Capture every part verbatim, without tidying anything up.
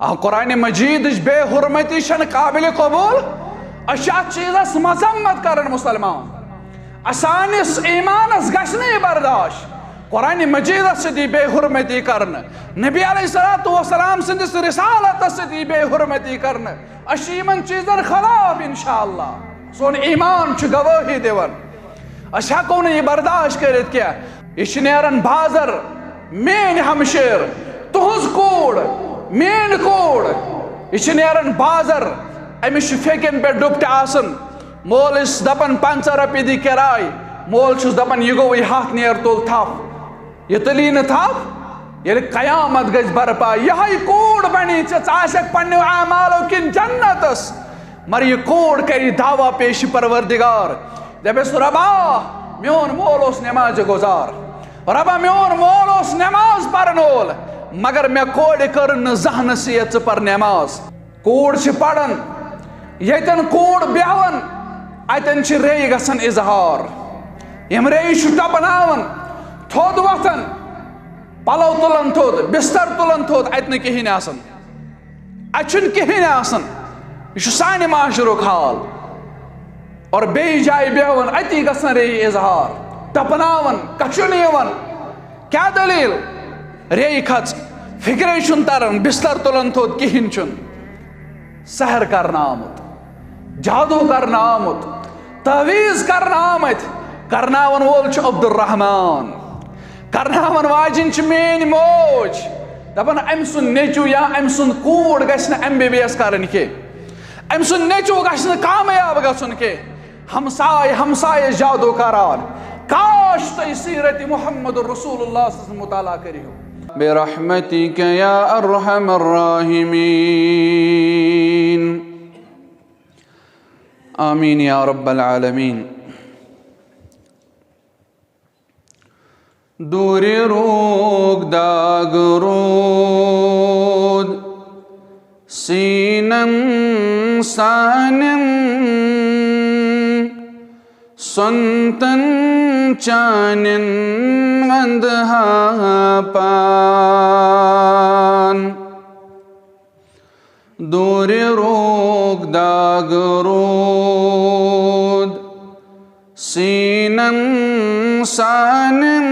آ، قرآن مجیدٕچ بے حرمتی چھنہٕ قابل قبول۔ أسۍ چھِ اتھ چیٖزس مذمت کران، مسلمان۔ اسانِس ایمانس گژھِ نہٕ یہِ برداشت۔ قرآن مجیدس سۭتۍ یی بے حرمتی کرنہٕ، نبی علیہ الصلوۃ والسلام سٕنٛدِس رسالتس سۭتۍ یی بے حرمتی کرنہٕ۔ أسۍ چھِ یِمن چیٖزن خلاف، انشاءاللہ۔ سون ایمان چھُ گوٲہی دِوان۔ أسۍ ہٮ۪کو نہٕ یہِ برداشت کٔرِتھ کینٛہہ۔ یہِ چھِ نیران بازر، میٲنۍ ہمشیر، تُہنٛز کوٗر، میٲنۍ کوٗر۔ یہِ چھِ نیران بازر، أمِس چھُ فیٚکٮ۪ن پٮ۪ٹھ ڈُپٹہٕ آسان۔ مول چھُس دپان، "پنٛژاہ رۄپیہِ دِ کِراے۔" مول چھُس دپان، "یہِ گوٚو، یہِ ہتھ نیر تُل تھپھ۔" یہِ تُلی نہٕ تھپھ، ییٚلہِ قیامت گژھِ برپا، یِہے کوٗر بنی ژےٚ، ژٕ آسکھ پننیو اعمالو کِنۍ جنتس۔ مگر یہِ کوٗر کرِ دعویٰ پیش پروردگار، دپٮ۪س، "رۄبا، میون مول اوس نمازِ گُزار، رۄبا، میون مول اوس نماز پرن وول، مگر مےٚ کورِ کٔر نہٕ زانٛہہ نصیحت، ژٕ پر نماز۔" کوٗر چھِ پران، ییٚتٮ۪ن کوٗر بیٚہوان، اتٮ۪ن چھِ ریٚیہِ گژھان اظہار۔ یِم ریٚیہِ چھُ ٹپناوان، تھوٚد وۄتھان، پلو تُلان تھوٚد، بستر تُلان تھوٚد، اتہِ نہٕ کِہیٖنۍ آسان۔ اتہِ چھُنہٕ کِہیٖنۍ آسان۔ یہِ چھُ سانہِ معاشرُک حال۔ اور بیٚیہِ جایہِ بیٚہوان، اتی گژھان ریٚیہِ اظہار، ٹپناوان، کشُن یِوان۔ کیٛاہ دٔلیٖل؟ ریٚیہِ کھژ، فکرے چھُنہٕ تران، بستر تُلان تھوٚد، کِہیٖنۍ چھُنہٕ۔ سحر کرنہٕ آمُت، جادو کرنہٕ آمُت، تعویذ کرنہٕ آمٕتۍ۔ کرناون وول چھُ عبدالرحمان۔ کرناون واجِنۍ چھِ میٲنۍ موج۔ دپان، أمۍ سُنٛد نیٚچو یا أمۍ سُنٛد کوٗر گژھِ نہٕ ایم بی بی ایس کرٕنۍ کینٛہہ، أمۍ سُنٛد نیٚچو گژھِ نہٕ کامیاب گژھُن کینٛہہ۔ ہمساے ہمسایس جادو کران۔ کاش تُہۍ سیرت محمد رسول اللہ صلی اللہ علیہ وسلم مطالعہ کٔرِو۔ برحمتک یا ارحم الراحمین۔ آمین یا رب العالمین۔ دوٗرِ روٗک داغ روٗد سیٖنن سانٮ۪ن، سۄنتن چانٮ۪ن وندٕ ہا پان۔ دوٗرِ روٗک داغ روٗد سیٖنن سانٮ۪ن،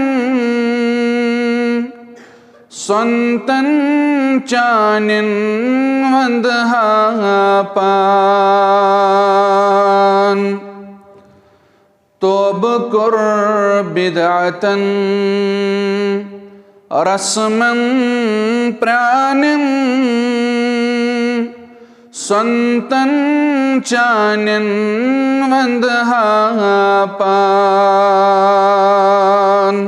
سۄنتن چانٮ۪ن وندٕ ہا پان۔ توبہٕ کوٚر بدعتن رسمن پرٛانٮ۪ن، سۄنتن چانٮ۪ن وندٕ ہا پان۔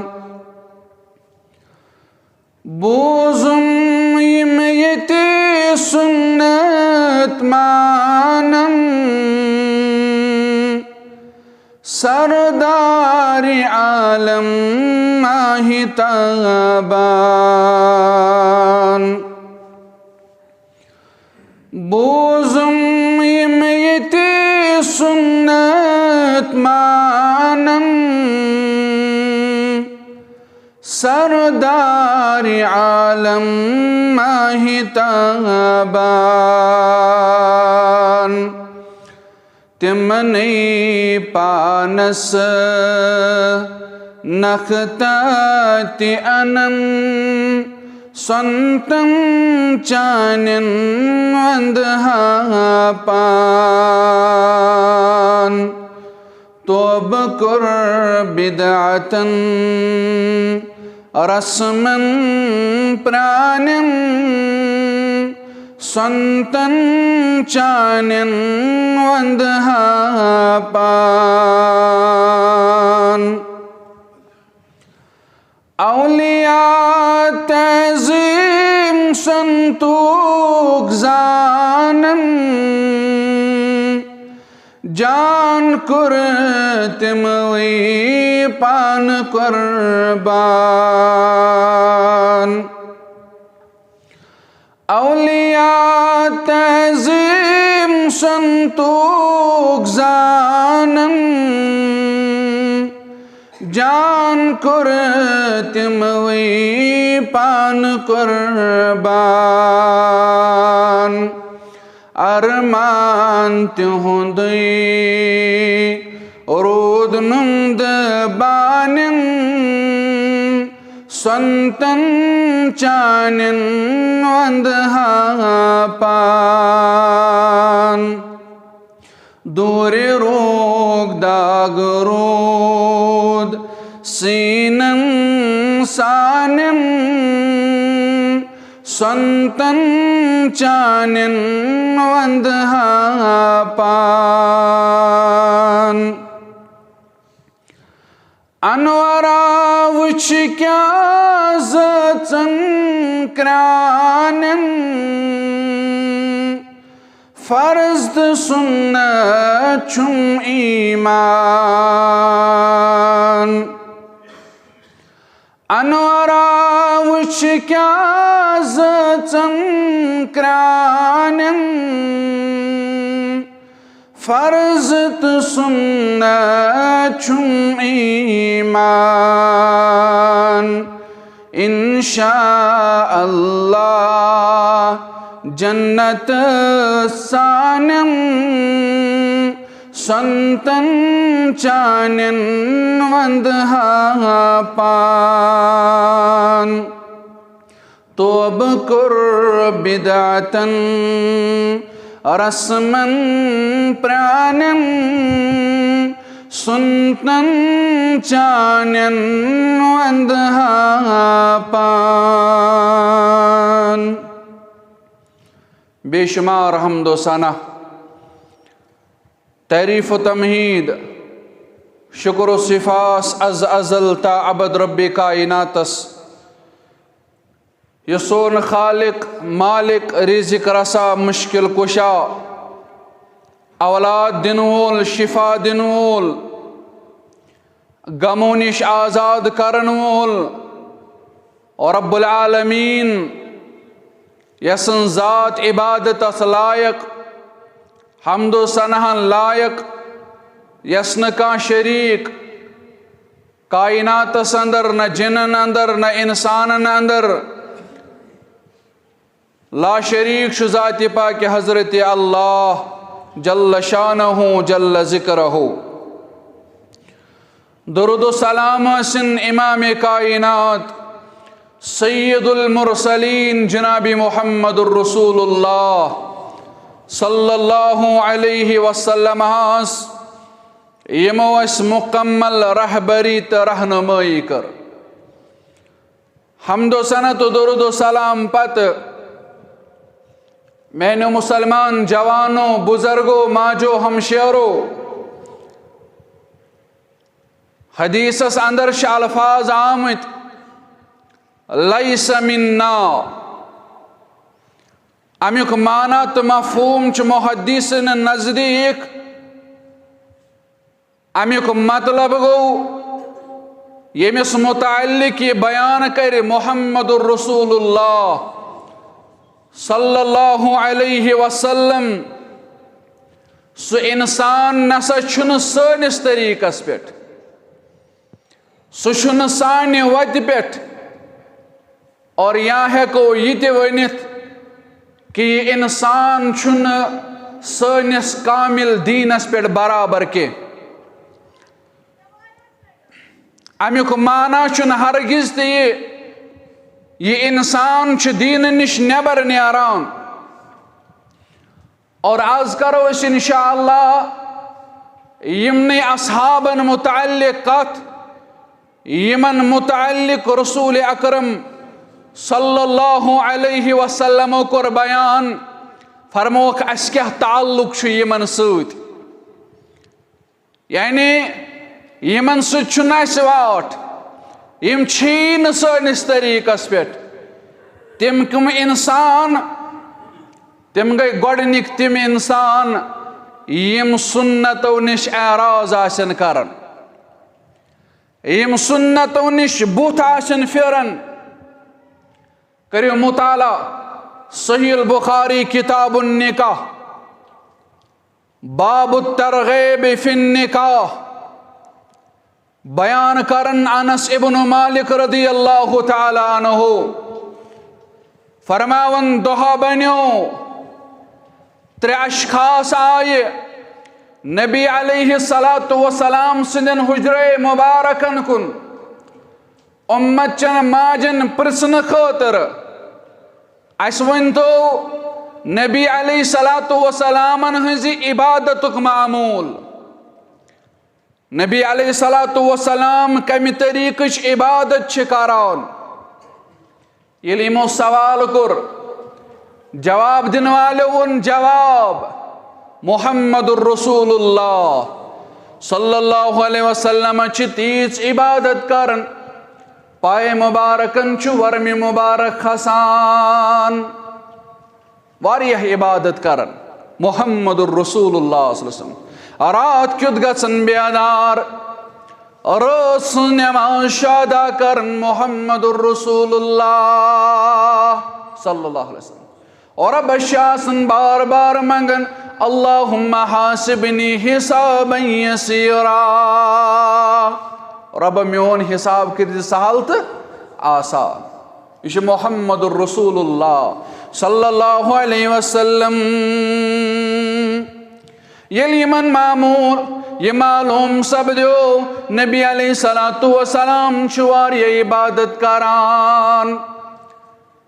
بوٗزُم یِم ییٚتہِ سُنت مانن، سردارِ عالم ماہتابان۔ بوٗزُم یِم ییٚتہِ سُنت مانن، سردارِ عالم ماہتابان۔ تِمنے پانس نختہ تہِ انن، سۄنتن چانٮ۪ن وندٕ ہا پان۔ توبہٕ کوٚر بدعتن رسمن پرٛانٮ۪ن، سۄنتن چانٮ۪ن وندٕ ہا پان۔ اولیاء تعظیم سنتوک زانن، جان کوٚر تِموٕے پان قربان۔ اولیاء تعظیم سنتوک زانن، جان کوٚر تِموٕے پان قربان۔ ارمان تِہُنٛدُے روٗد نُنٛد بانٮ۪ن، سۄنتن چانٮ۪ن وندٕ ہا پان۔ دوٗرِ روٗک داغ روٗد سیٖنن سانٮ۪ن، سۄنتن چانٮ۪ن وندٕ ہا پان۔ انورا وٕچھ کیٛاہ زٲژن کرٛانٮ۪ن، فرض تہٕ سُنت چھُم ایمان۔ انورا وٕچھ کیٛاہ زٲژن کرٛانٮ۪ن، فرض تہٕ سُنت چھُم ایمان۔ انشاء اللہ جنت سانٮ۪ن، سۄنتن چانٮ۪ن وندٕ ہا پان۔ توبہٕ کوٚر بدعتن رسمن پرٛانٮ۪ن، سُنتن چانٮ۪ن وندٕ ہا پان۔ بے شمار حمد و ثنا، تعریف و تمہید، شکر و سفاس از ازل تا ابد رب کائناتس، یہِ سون خالق، مالک، رزق رسا، مشکل کشا، اولاد دِنہٕ وول، شفا دِنہٕ وول، غمو نِش آزاد کرن وول، اور رب العالمین، یسن ذات عبادتس لائق، حمد و ثناہن لائق، یس نہٕ کانٛہہ شریک کائناتس اندر، نہ جنن اندر، نہ انسانن اندر۔ لا شریک چھُ ذاتِ پاکِ حضرت اللہ جل شانہ جل ذکرہ۔ درود و سلام ٲسِن امام کائنات سید المرسلین جناب محمد الرسول اللہ صلی اللہ علیہ وسلم ہس، یمو اسہِ مکمل رہبری تہٕ رہنمائی کٔر۔ حمد و ثنا تہٕ درود و سلام پتہٕ، میانیو مسلمان جوانو، بزرگو، ماجو، ہمشیرو، حدیثس اندر چھِ الفاظ آمٕتۍ، "لیس منا"۔ امیُک معنی تہٕ مفہوم چھُ محدثن نزدیک، امیُک مطلب گوٚو، ییٚمِس متعلق یہِ بیان کرِ محمد رسول اللہ صلی اللہ علیہ وسلم، سُہ انسان نسا چھُنہٕ سٲنِس طریقس پٮ۪ٹھ، سُہ چھُنہٕ سانہِ وتہِ پٮ۪ٹھ۔ اور یا ہیٚکو یہِ تہِ ؤنِتھ کہِ یہِ انسان چھُنہٕ سٲنِس کامل دیٖنس پٮ۪ٹھ برابر کینٛہہ۔ امیُک معنی چھُنہٕ ہرگز تہِ یہِ، یہِ انسان چھُ دیٖنہٕ نِش نٮ۪بر نیران۔ اور آز کرو أسۍ انشاءاللہ یِمنٕے اصحابن متعلق کتھ، یِمن متعلق رسول اکرم صلی اللہ علیہ وسلمو کوٚر بیان، فرمووُکھ اسہِ کیٛاہ تعلق چھُ یِمن سۭتۍ۔ یعنی یِمن سۭتۍ چھُنہٕ اَسہِ واٹھ، یِم چھی نہٕ سٲنِس طریٖقس پٮ۪ٹھ۔ تِم کٕم اِنسان؟ تِم گٔے گۄڈٕنِکۍ تِم اِنسان، یِم سُنتو نِش اعراض آسن کران، یِم سُنتو نِش بُتھ آسن پھِران۔ کٔرِو مطالعہ، صحیح البخاری، کتاب النکاح، باب الترغیب فی النکاح، بیان کرن انس ابن مالک رضی اللہ تعالی عنہ، فرماون، دۄہا بنیو، ترٛےٚ اشخاص آیہِ نبی علیہ الصلوۃ والسلام سٕنٛدٮ۪ن حجرے مبارکن کُن۔ امت چٮ۪ن ماجن پرژھنہٕ خٲطرٕ، "اسہِ ؤنۍ تو نبی علیہ الصلوۃ والسلامن ہٕنٛزِ عبادتُک معمول۔ نبی علیہ الصلوۃ والسلام کمہِ طریقٕچ عبادت چھِ کران؟" ییٚلہِ یِمو سوال کوٚر، جواب دِنہٕ والٮ۪و ووٚن جواب، "محمد رسول اللہ صلی اللہ علیہ وسلم چھِ تیٖژ عبادت کران، پایہِ مبارکن چھُ ورمہِ مبارک کھسان۔" واریاہ عبادت کران محمد رسول اللہ صلی اللہ علیہ وسلم۔ راتھ کیُتھ گژھان بیدار، رٲژ سٕنٛز نماز چھُ ادا کران محمد رسول اللہ صلی اللہ علیہ وسلم۔ اور رۄبس چھِ آسان بار بار منگان، "اللہم حاسبنی حسابا یسیرا"، رۄب میون حساب کٔرۍ زِ سہل تہٕ آسان۔ یہِ چھُ محمد رسول اللہ صلی اللہ علیہ وسلم۔ ییٚلہِ یِمن معمول یہِ معلوم سپدیو، نبی علیہ الصلوۃ والسلام چھُ واریاہ عبادت کران۔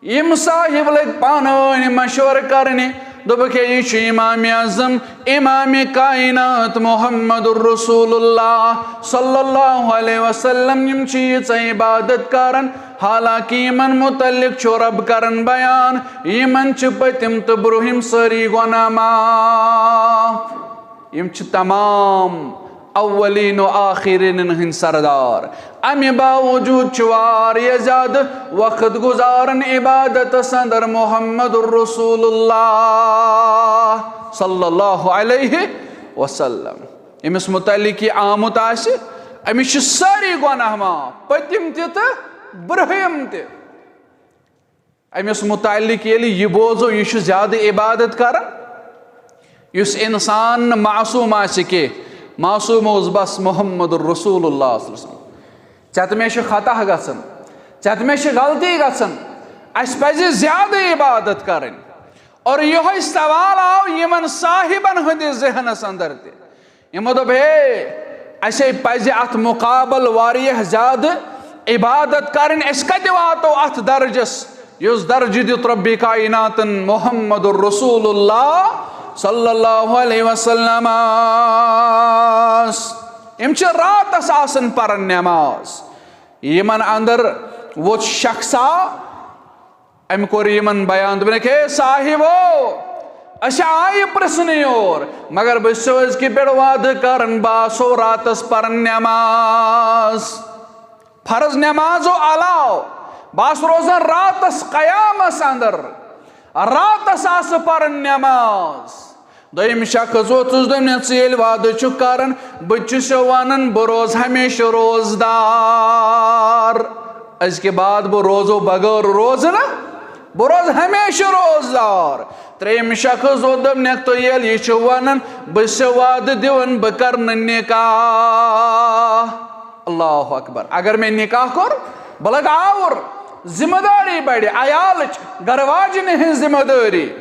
یِم صاحب لٔگۍ پانہٕ وٲنۍ مشورٕ کرنہِ، دوٚپُکھ، "ہے، یہِ چھُ امام اعظم، امام کائنات محمد رسول اللہ صلی اللہ علیہ وسلم، یِم چھِ ییٖژاہ عبادت کران، حالانکہ یِمن متعلق چھُ رب کران بیان، یِمن چھِ پٔتِم تہٕ برٛونٛہِم سٲری گۄناہ معاف۔ یِم چھِ تمام اولین و آخرینن ہٕنٛدۍ سردار، امہِ باوجود چھُ واریاہ زیادٕ وقت گُزاران عبادتس اندر محمد رسول اللہ صلی اللہ علیہ وسلم۔ أمِس متعلق یہِ آمُت آسہِ، أمِس چھِ سٲری گۄناہ معاف، پٔتِم تہِ تہٕ برٛونٛہِم تہِ۔" أمِس متعلق ییٚلہِ یہِ بوزو، یہِ چھُ زیادٕ عبادت کران، یُس انسان نہٕ معصوم آسہِ کینٛہہ، معصوم اوس بس محمد رسول اللہ صلی اللہ علیہ وسلم۔ ژےٚ تہٕ مےٚ چھُ خطا گژھان، ژےٚ تہٕ مےٚ چھِ غلطی گژھان، اَسہِ پزِ زیادٕ عبادت کرٕنۍ۔ اور یِہوٚے سوال آو یِمن صاحبن ہٕنٛدِس ذہنس اندر تہِ۔ یِمو دوٚپ، "ہے، اَسے پَزِ اَتھ مُقابل واریاہ زیادٕ عبادت کَرٕنۍ، أسۍ کَتہِ واتو اَتھ درجَس یُس درجہٕ دیُت رۄبِ کائناتَن محمد رسول اللہ صلی اللہ علیہ وسلمَس؟" یِم چھِ راتَس آسان پَران نٮ۪ماز، یِمَن اَندَر ووٚتھ شخصا، أمۍ کوٚر یِمن بیان، دوٚپنکھ، "ہے صاحبو، أسۍ آیہِ پرژھنہِ یور، مگر بہٕ چھُسو أزکہِ پٮ۪ٹھ وعدٕ کران، بہٕ آسو راتس پران نٮ۪ماز، فرض نٮ۪مازو علاوٕ، بہٕ آسہٕ روزان راتس قیامس اندر، راتس آسہٕ پران نٮ۪ماز۔" دوٚیِم شخص ووٚتھُس، دوٚپنَس، "ژٕ ییٚلہِ وعدٕ چھُکھ کران، بہٕ تہِ چھُسو وَنان، بہٕ روزٕ ہمیشہٕ روزدار۔ أزکہِ بعد بہٕ روزو بغٲر روزٕ نہٕ، بہٕ روزٕ ہمیشہٕ روزدار۔" ترٛیٚیِم شخص ووٚتھ، دوٚپنَکھ، "تُہۍ ییٚلہِ یہِ چھِو وَنان، بہٕ چھُسو وعدٕ دِوان، بہٕ کرٕ نہٕ نکاح۔" اللہ اکبر۔ اگر مےٚ نکاح کوٚر، بہٕ لگہٕ آوُر، ذمہ دٲری بڑِ، عیالٕچ، گرٕ واجنہِ ہٕنٛز ذمہ دٲری۔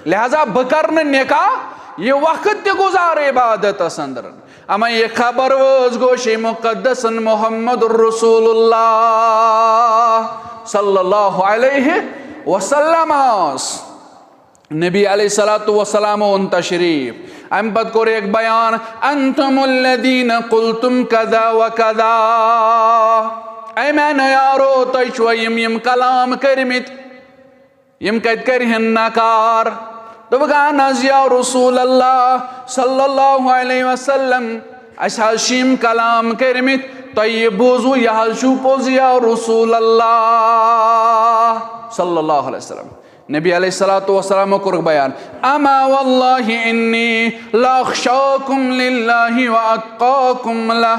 لہذا بہٕ کرٕ نہٕ نکاح، یہِ وقت تہِ گُزارٕ عبادتس اندر۔ اما یہِ خبر وٲژ گوشِ مقدسن محمد رسول اللہ صلی اللہ علیہ وسلم۔ نبی علیہ الصلوۃ والسلام اوٚن تشریف۔ امہِ پتہٕ کوٚر أکۍ بیان، "انتم الذین قلتم کذا و کذا۔" اے میانیو یارو، تۄہہِ چھِوا یِم یِم کلام کٔرمٕتۍ؟ یِم کتہِ کٔرِہن نکار؟ دوٚپُکھ، "اہن حظ یا رسول اللہ صلی اللہ علیہ وسلم، اسہِ حظ چھِ یِم کلام کٔرمٕتۍ، تۄہہِ یہِ بوٗزوٕ، یہِ حظ چھُو پوٚز یا رسول اللہ صلی اللہ علیہ وسلم۔" نبی علیہ الصلوۃ والسلام کوٚرُکھ بیان، "اما واللہ انی لاخشاکم للہ واتقاکم لہ۔"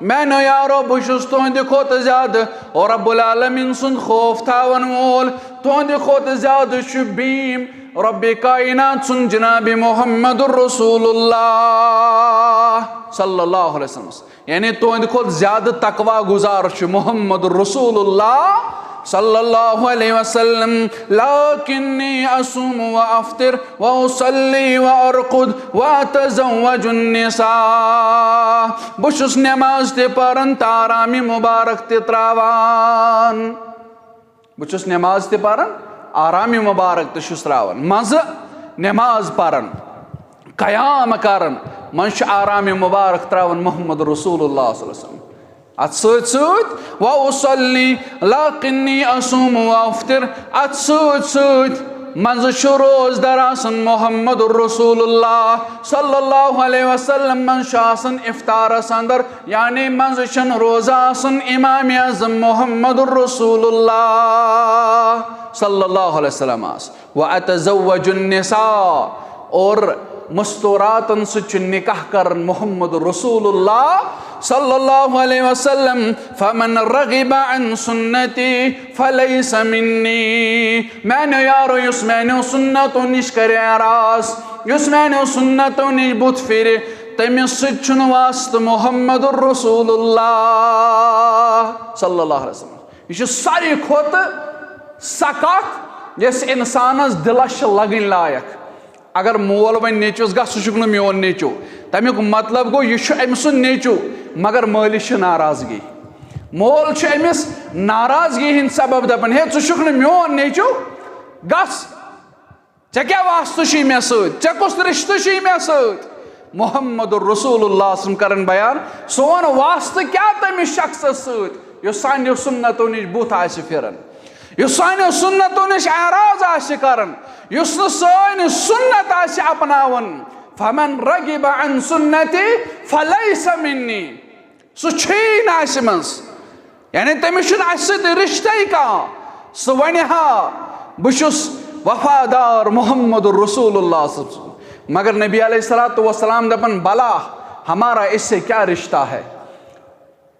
میانیو یارو، بہٕ چھُس تُہنٛدِ کھۄتہٕ زیادٕ رب العالمین سُنٛد خوف تھاون وول، تُہنٛدِ کھۄتہٕ زیادٕ چھُ بیم رب کائنات سُنٛد جناب محمد رسول اللہ صلی اللہ علیہ وسلم۔ یعنی تُہنٛدِ کھۄتہٕ زیادٕ تقوی گزار چھُ محمد رسول اللہ صلی اللہ علیہ وسلم، لکنی اصوم و افطر و اصلی و ارقد و اتزوج النساء۔ بہٕ چھُس نماز تہِ پران تہٕ آرامہِ مبارک تہِ تراوان۔ بہٕ چھُس نماز تہِ پران، آرامہِ مبارک تہِ چھُس تراوان۔ منٛزٕ نماز پران، قیام کران، منٛزٕ چھُ آرامہِ مبارک تراوان محمد رسول اللہ صلی اللہ علیہ وسلم۔ اتھ سۭتۍ سۭتۍ، و اصلی، لکنی اصوم و افطر، اتھ سۭتۍ سۭتۍ منٛزٕ چھُ روزدار آسان محمد رسول اللہ صلی اللہ علیہ وسلم، منٛزٕ چھُ آسان افطارس اندر، یعنی منٛزٕ چھُنہٕ روزٕ آسان امام اعظم محمد رسول اللہ صلی اللہ علیہ وسلم آس۔ و اتزوج النساء، اور مستوراتن سۭتۍ چھُ نکاح کران محمد رسول اللہ صلی اللہ علیہ وسلم۔ فمن رغب عن سنتی فلیس منی۔ میانیو یارو، یُس میانیو سنتو نِش کرِ اعراض، یُس میانیو سنتو نِش بُتھ پھرِ، تٔمِس سۭتۍ چھُنہٕ واسطہٕ محمد رسول اللہ صلی اللہ علیہ وسلم۔ یہِ چھُ ساروی کھۄتہٕ سۄ کتھ یۄس انسانس دلس چھِ لگٕنۍ لایق۔ اگر مول وۄنۍ نیٚچوِس، "گژھ، ژٕ چھُکھ نہٕ میون نیٚچو"، تمیُک مطلب گوٚو یہِ چھُ أمۍ سُنٛد نیٚچو، مگر مٲلِس چھِ ناراضگی۔ مول چھُ أمِس ناراضگی ہٕنٛدۍ سبب دپان، "ہے، ژٕ چھُکھ نہٕ میون نیٚچو، گژھ۔" ژےٚ کیٛاہ واسطہٕ چھُے مےٚ سۭتۍ؟ ژےٚ کُس رِشتہٕ چھُے مےٚ سۭتۍ؟ محمد رسول اللہ صلی اللہ علیہ وسلم کرن بیان، سون واسطہٕ کیٛاہ تٔمِس شخصس سۭتۍ یُس سانیو سُنتو نِش بُتھ آسہِ پھِران، یُس سانیو سُنتو نِش اعراض آسہِ کران، یُس نہٕ سٲنۍ سُنت آسہِ اپناوان۔ فمن رغب عن سنتی فلیس منی۔ سُہ چھُے نہٕ اَسہِ منٛز، یعنی تٔمِس چھُنہٕ اَسہِ سۭتۍ رِشتَے کانٛہہ۔ سُہ وَنہِ ہا، "بہٕ چھُس وفادار محمد رسول اللہ صلی اللہ علیہ وسلم۔" مگر نبی علیہ الصلوۃ والسلام دَپان، "بلا، ہمارا اس سے کیا رشتہ ہے؟"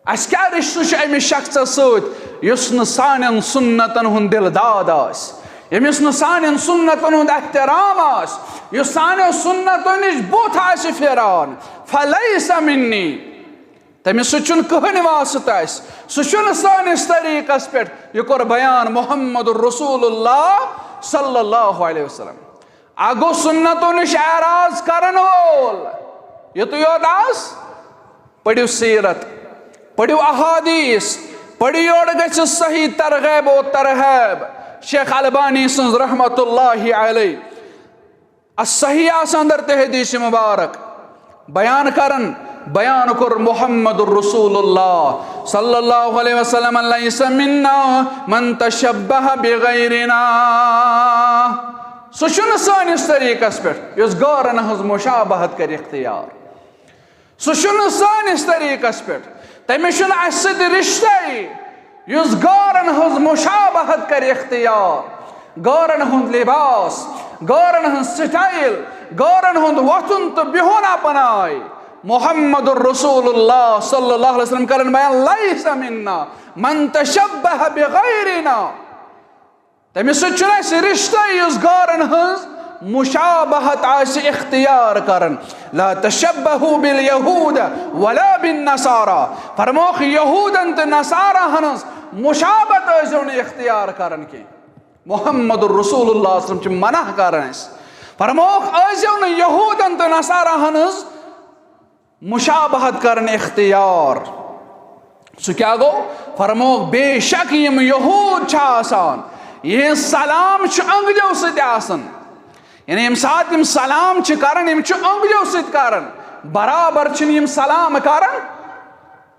اَسہِ کیٛاہ رِشتہٕ چھُ أمِس شخصس سۭتۍ یُس نہٕ سانٮ۪ن سُنتن ہُنٛد دِل داد آسہِ، ییٚمِس نہٕ سانٮ۪ن سُنتن ہُنٛد احترام آسہِ، یُس سانٮ۪و سُنتو نِش بُتھ آسہِ پھِران؟ فلیس منی۔ تٔمِس سۭتۍ چھُنہٕ کٕہٕنۍ واسطہٕ اَسہِ، سُہ چھُنہٕ سٲنِس طریٖقس پٮ۪ٹھ۔ یہِ کوٚر بیان محمد رسول اللہ صلی اللہ علیہ وسلم۔ اَکھ گوٚو سُنتو نِش اعراض کرن وول، یُتُے یوت آس، پٔرِو سیرت، پٔرِو احادیث، پٔرِو یورٕ گژھِ صحیح ترغیب و ترہیب۔ شیخ البانی سٕنٛز رحمت اللہ علیہ الصحیحہ اندر تہِ حدیث مبارک بیان کرن، بیان کوٚر محمد رسول اللہ صلی اللہ علیہ وسلم، "لیس منا من تشبہ بغیرنا"۔ سُہ چھُنہٕ سٲنِس طریٖقس پٮ۪ٹھ یُس غٲرن ہٕنٛز مشابہت کرِ اختیار۔ سُہ چھُنہٕ سٲنِس طریٖقس پٮ۪ٹھ، تٔمِس چھُنہٕ اَسہِ سۭتۍ رِشتَے یُس غٲرن ہٕنٛز مشابہت کرِ اختیار، غٲرن ہُنٛد لباس، غٲرن ہٕنٛز سٹایل، غٲرن ہُنٛد وۄتھُن تہٕ بِہُن اپنایہِ۔ محمد رسول اللہ صلی اللہ علیہ وسلم کرن بیان، "لیس منا من تشبہ بغیرنا"۔ تٔمِس سۭتۍ چھُنہٕ اَسہِ رِشتَے یُس غٲرن ہٕنٛز مشابہت آسہِ اختیار کران۔ "لا تشبہوا بالیہود ولا بالنصارا"۔ فرمووُکھ، یہوٗدن تہٕ نصاراہن ہٕنٛز مشابہت ٲسۍزیو نہٕ اختیار کران کینٛہہ۔ محمد رسول اللہ صلی اللہ علیہ وسلم چھِ منع کران اَسہِ۔ فرمووُکھ، ٲسۍزیو نہٕ یہوٗدن تہٕ نصاراہن ہٕنٛز مشابہت کرن اختیار۔ سُہ کیٛاہ گوٚو؟ فرمووُکھ، بے شک یِم یہوٗد چھِ آسان، یِہِنٛز سلام چھِ أنٛگجو سۭتۍ آسان۔ یعنی ییٚمہِ ساتہٕ یِم سلام چھِ کران، یِم چھِ أنٛگجو سۭتۍ کران، برابر چھِنہٕ یِم سلام کران۔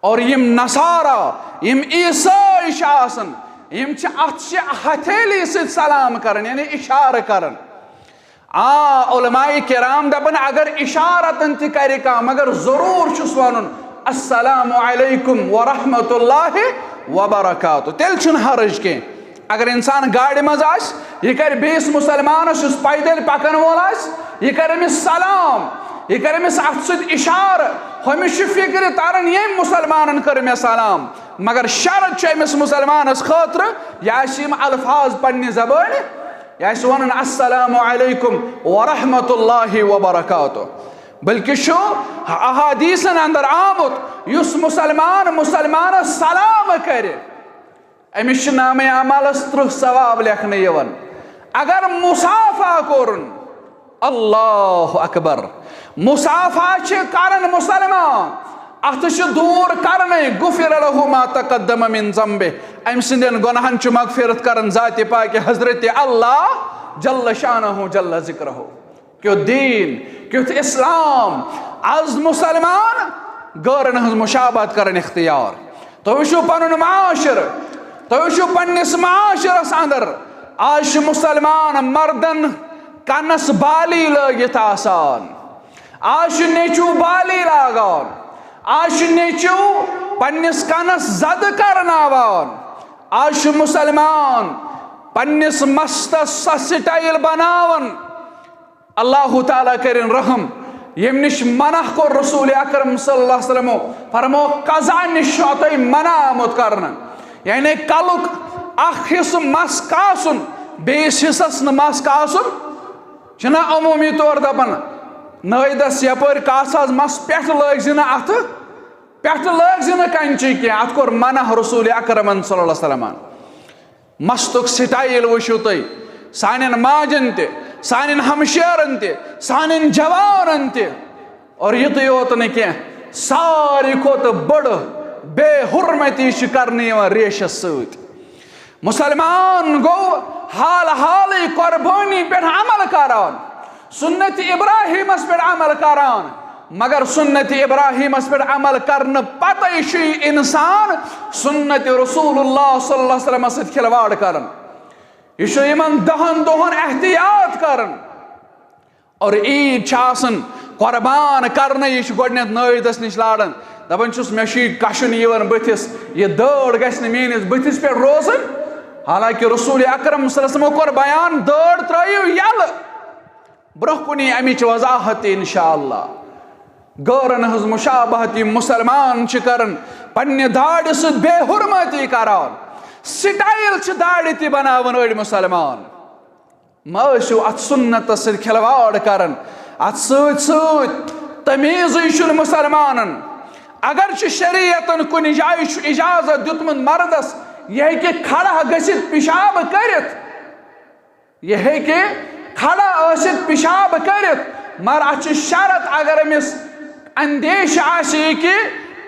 اور یِم نصارا، یِم عیسٲے چھِ آسان، یِم چھِ اَتھ چھِ ہتھیلی سۭتۍ سلام کران، یعنی اِشارٕ کران۔ آ، علماء کرام دپن، اگر اشارتن تہِ کرِ کانٛہہ، مگر ضرور چھُس ونُن، "السلام علیکم ورحمۃ اللہ وبرکاتہ"، تیٚلہِ چھُنہٕ حرج کینٛہہ۔ اگر انسان گاڑِ منٛز آسہِ، یہِ کرِ بیٚیِس مسلمانس یُس پیدل پکن وول آسہِ، یہِ کرِ أمِس سلام، یہِ کرِ أمِس اتھٕ سۭتۍ اشارٕ، ہُمِس چھُ فکرِ تران، ییٚمۍ مسلمانن کٔر مےٚ سلام۔ مگر شرط چھُ أمِس مسلمانس خٲطرٕ، یہِ آسہِ یِم الفاظ پننہِ زبٲنۍ، یہِ آسہِ ونُن، "السلام علیکم ورحمۃ اللہ وبرکاتہ"۔ بلکہ چھُ احادیثن اندر آمُت، یُس مسلمان مسلمانس سلام کرِ، أمِس چھِ نامے اعمالس ترٕٛہ ثواب لیکھنہٕ یِوان۔ اگر مصافحہ کوٚرُن، اللہ اکبر، مصافحہ چھِ کران مسلمان، اتھٕ چھِ دوٗر کرنے، غفر لہ ما تقدم من ذنبہ، أمۍ سٕنٛدٮ۪ن گۄناہن چھُ مغفرت کران ذاتِ پاکہِ حضرت اللہ جل شانہ جل ذکرہ۔ کیُتھ دیٖن، کیُتھ اسلام۔ از مسلمان غٲرن ہٕنٛز مشابہت کران اختیار۔ تُہۍ وٕچھِو پنُن معاشرٕ، تُہۍ وٕچھِو پننِس معاشرس اندر۔ از چھِ مسلمان مردن کنس بالی لٲگِتھ آسان، از چھِ نیٚچوٗ بالی لاگان، از چھِ نیٚچوٗ پننِس کنس زدٕ کرناوان، از چھِ مسلمان پننِس مستس سۄ سٹایل بناوان۔ اللہ تعالیٰ کٔرِن رحم، ییٚمہِ نِش منع کوٚر رسول اکرم صلی اللہ علیہ وسلمو، فرمو، قضا نِش چھُ تۄہہِ منع آمُت کرنہٕ۔ یعنی کلُک اکھ حصہٕ مس کاسُن، بیٚیِس حصس نہٕ مس کاسُن، چھِنہ عموٗمی طور دپان، نٲیدس یپٲرۍ کاسہٕ حظ مس، پٮ۪ٹھٕ لٲگۍ زِ نہٕ اتھٕ، پٮ۪ٹھٕ لٲگۍ زِ نہٕ کنچی کینٛہہ۔ اتھ کوٚر منع رسول اکرمن صلی اللہ علیہ وسلمن۔ مستُک سٹایل وٕچھِو تُہۍ، سانٮ۪ن ماجن تہِ، سانٮ۪ن ہمشیرن تہِ، سانٮ۪ن جوانن تہِ۔ اور یُتُے یوت نہٕ کینٛہہ، ساروی کھۄتہٕ بٔڑ بے حرمتی چھِ کرنہٕ یِوان ریشس سۭتۍ۔ مسلمان گوٚو حال حالٕے قربٲنی پٮ۪ٹھ عمل کران، سنت ابراہیمس پٮ۪ٹھ عمل کران، مگر سنت ابراہیمس پٮ۪ٹھ عمل کرنہٕ پتے چھُ یہِ انسان سنت رسول اللہ صلی اللہ علیہ وسلمس سۭتۍ کھلواڑ کران۔ یہِ چھُ یِمن دہن دۄہن احتیاط کران۔ اور عیٖد چھِ آسان قربان کرنہٕ، یہِ چھُ گۄڈٕنٮ۪تھ نٲویدس نِش لاران، دپان چھُس، مےٚ چھُ یہِ کشُن یِوان بٕتھِس، یہِ دٲڑ گژھِ نہٕ میٲنِس بٕتھِس پٮ۪ٹھ روزٕنۍ۔ حالانکہ رسول اکرم صلی اللہ علیہ وسلمو کوٚر بیان، دٲڑ ترٲیِو یلہٕ۔ برونٛہہ کُنی امِچ وضاحت تہِ انشاءاللہ۔ غٲرن ہٕنٛز مشابہت یِم مسلمان چھِ کران، پننہِ داڑِ سۭتۍ بے حرمتی کران، سٹایل چھِ داڑِ تہِ بناوان أڑۍ مسلمان۔ مہ ٲسِو اتھ سنتس سۭتۍ کھلواڑ کران۔ اتھ سۭتۍ سۭتۍ تمیٖزٕے چھُنہٕ مسلمانن۔ اگرچہِ شریعتن کُنہِ جایہِ چھُ اجازت دیُتمُت مردس، یہِ ہیٚکہِ کھڑا گٔژھِتھ پِشاب کٔرِتھ، یہِ ہیٚکہِ کھڑا ٲسِتھ پِشاب کٔرِتھ، مگر اتھ چھُ شرط، اگر أمِس اندیشہِ آسہِ یہِ کہِ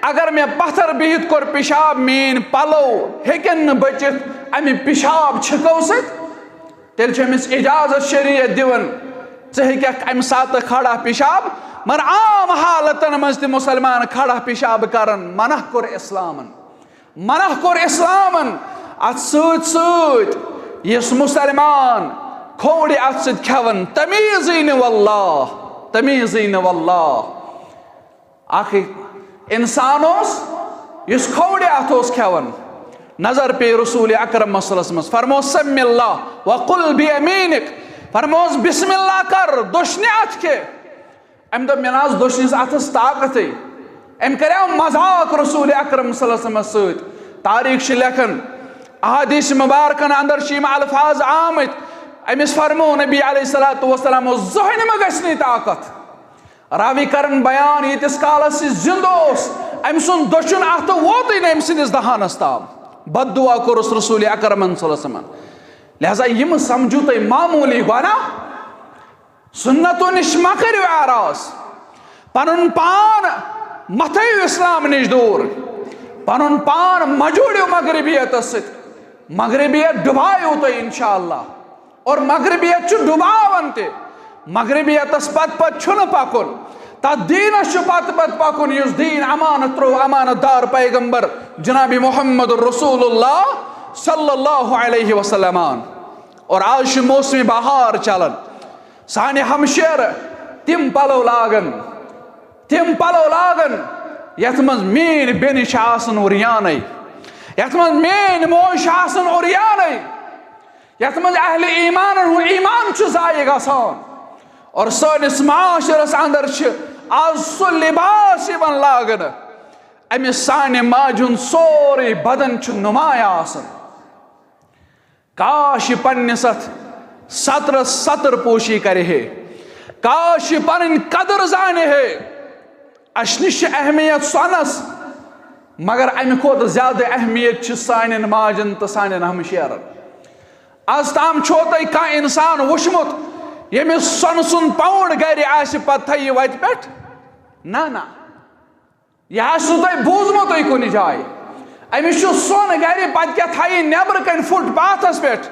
اگر مےٚ پتھر بِہِتھ کوٚر پِشاب، میٲنۍ پلو ہیٚکن نہٕ بٔچِتھ امہِ پِشاب چھِکو سۭتۍ، تیٚلہِ چھُ أمِس اجازت شریعت دِوان، ژٕ ہیٚککھ امہِ ساتہٕ کھڑا پِشاب، مگر عام حالتن منٛز تہِ مسلمان کھڑا پِشاب کرن منع کوٚر اسلامن۔ منع کوٚر اسلامن۔ اتھ سۭتۍ سۭتۍ یُس مسلمان کھوڑِ اتھ سۭتۍ کھٮ۪وان، تمیٖزٕے نہٕ واللہ، تمیٖزٕے نہٕ واللہ۔ اکھ انسان اوس، یُس کھوڑِ اتھ اوس کھٮ۪وان۔ نظر پیٚیہِ رسول اکرم صلی اللہ علیہ وسلمس، فرموس، "سم اللہ وقل بیمینک"، فرموس، "بسم اللہ کر، دٔچھنہِ اتھٕ کھے۔" أمۍ دوٚپ، "مےٚ نہ حظ دٔچھنِس اتھس طاقتٕے۔" أمۍ کریو مذاق رسول اکرم صلی اللہ علیہ وسلمس سۭتۍ۔ تاریخ چھِ لیکھان، احادیث مبارکن اندر چھِ یِم الفاظ آمٕتۍ۔ أمِس فرموو نبی علیہ الصلوۃ والسلام، "زٕہٕنۍ مہ گژھِ نہٕ یہِ طاقت۔" راوی کرن بیان، ییٖتِس کالس یہِ زِندٕ اوس، أمۍ سُنٛد دٔچھُن اَتھٕ ووتُے نہٕ أمۍ سٕنٛدِس دہانس تام۔ بد دعا کوٚرُس رسول اکرمن صلی اللہ علیہ وسلمن۔ لہذا یِم سمجھِو تُہۍ معموٗلی گۄناہ، سُنتو نِش مہ کٔرِو اعراض، پنُن پان مہ تھٲیِو اسلام نِش دوٗر، پنُن پان مہ جوڑِو مغربیتس سۭتۍ۔ مغربیت ڈُباوِو تُہۍ انشاءاللہ۔ اور مغربیت چھُ ڈُباوان تہِ۔ مغربیتس پتہٕ پتہٕ چھُنہٕ پکُن۔ تتھ دیٖنس چھُ پتہٕ پتہٕ پکُن، یُس دیٖن امانت ترٛوو امانت دار پیغمبر جناب محمد رسول اللہ صلی اللہ علیہ وسلمن۔ اور آز چھُ موسم بہار چلان۔ سانہِ ہمشیرٕ تِم پلو لاگان، تِم پلو لاگان، یتھ منٛز میٲنۍ بیٚنہِ چھِ آسان عریانٕے، یتھ منٛز میٲنۍ موج چھِ آسان عریانٕے، یتھ منٛز اہل ایمانن ہُنٛد ایمان چھُ ضایع گژھان۔ اور سٲنِس معاشرس اندر چھِ آز سُہ لباس یِوان لاگنہٕ، أمِس سانہِ ماجہِ ہُنٛد سورُے بدن چھُ نمایاں آسان۔ کاش یہِ پننِس اتھ سترس ستر پوشی کرِ ہے، کاش یہِ پنٕنۍ قدر زانہِ ہے۔ اسہِ نِش چھِ اہمیت سۄنس، مگر امہِ کھۄتہٕ زیادٕ اہمیت چھِ سانٮ۪ن ماجن تہٕ سانٮ۪ن ہمشیرن۔ از تام چھو تۄہہِ کانٛہہ انسان وُچھمُت، ییٚمِس سۄنہٕ سُنٛد پاوُنٛڈ گرِ آسہِ، پتہٕ تھایہِ یہِ وتہِ پٮ۪ٹھ؟ نہ، نہ۔ یہِ آسہِ نہٕ تۄہہِ بوٗزمُتُے کُنہِ جایہِ۔ أمِس چھُ سۄن گرِ، پتہٕ کیٛاہ تھایہِ نٮ۪برٕ کنہِ فُٹ پاتھس پٮ۪ٹھ؟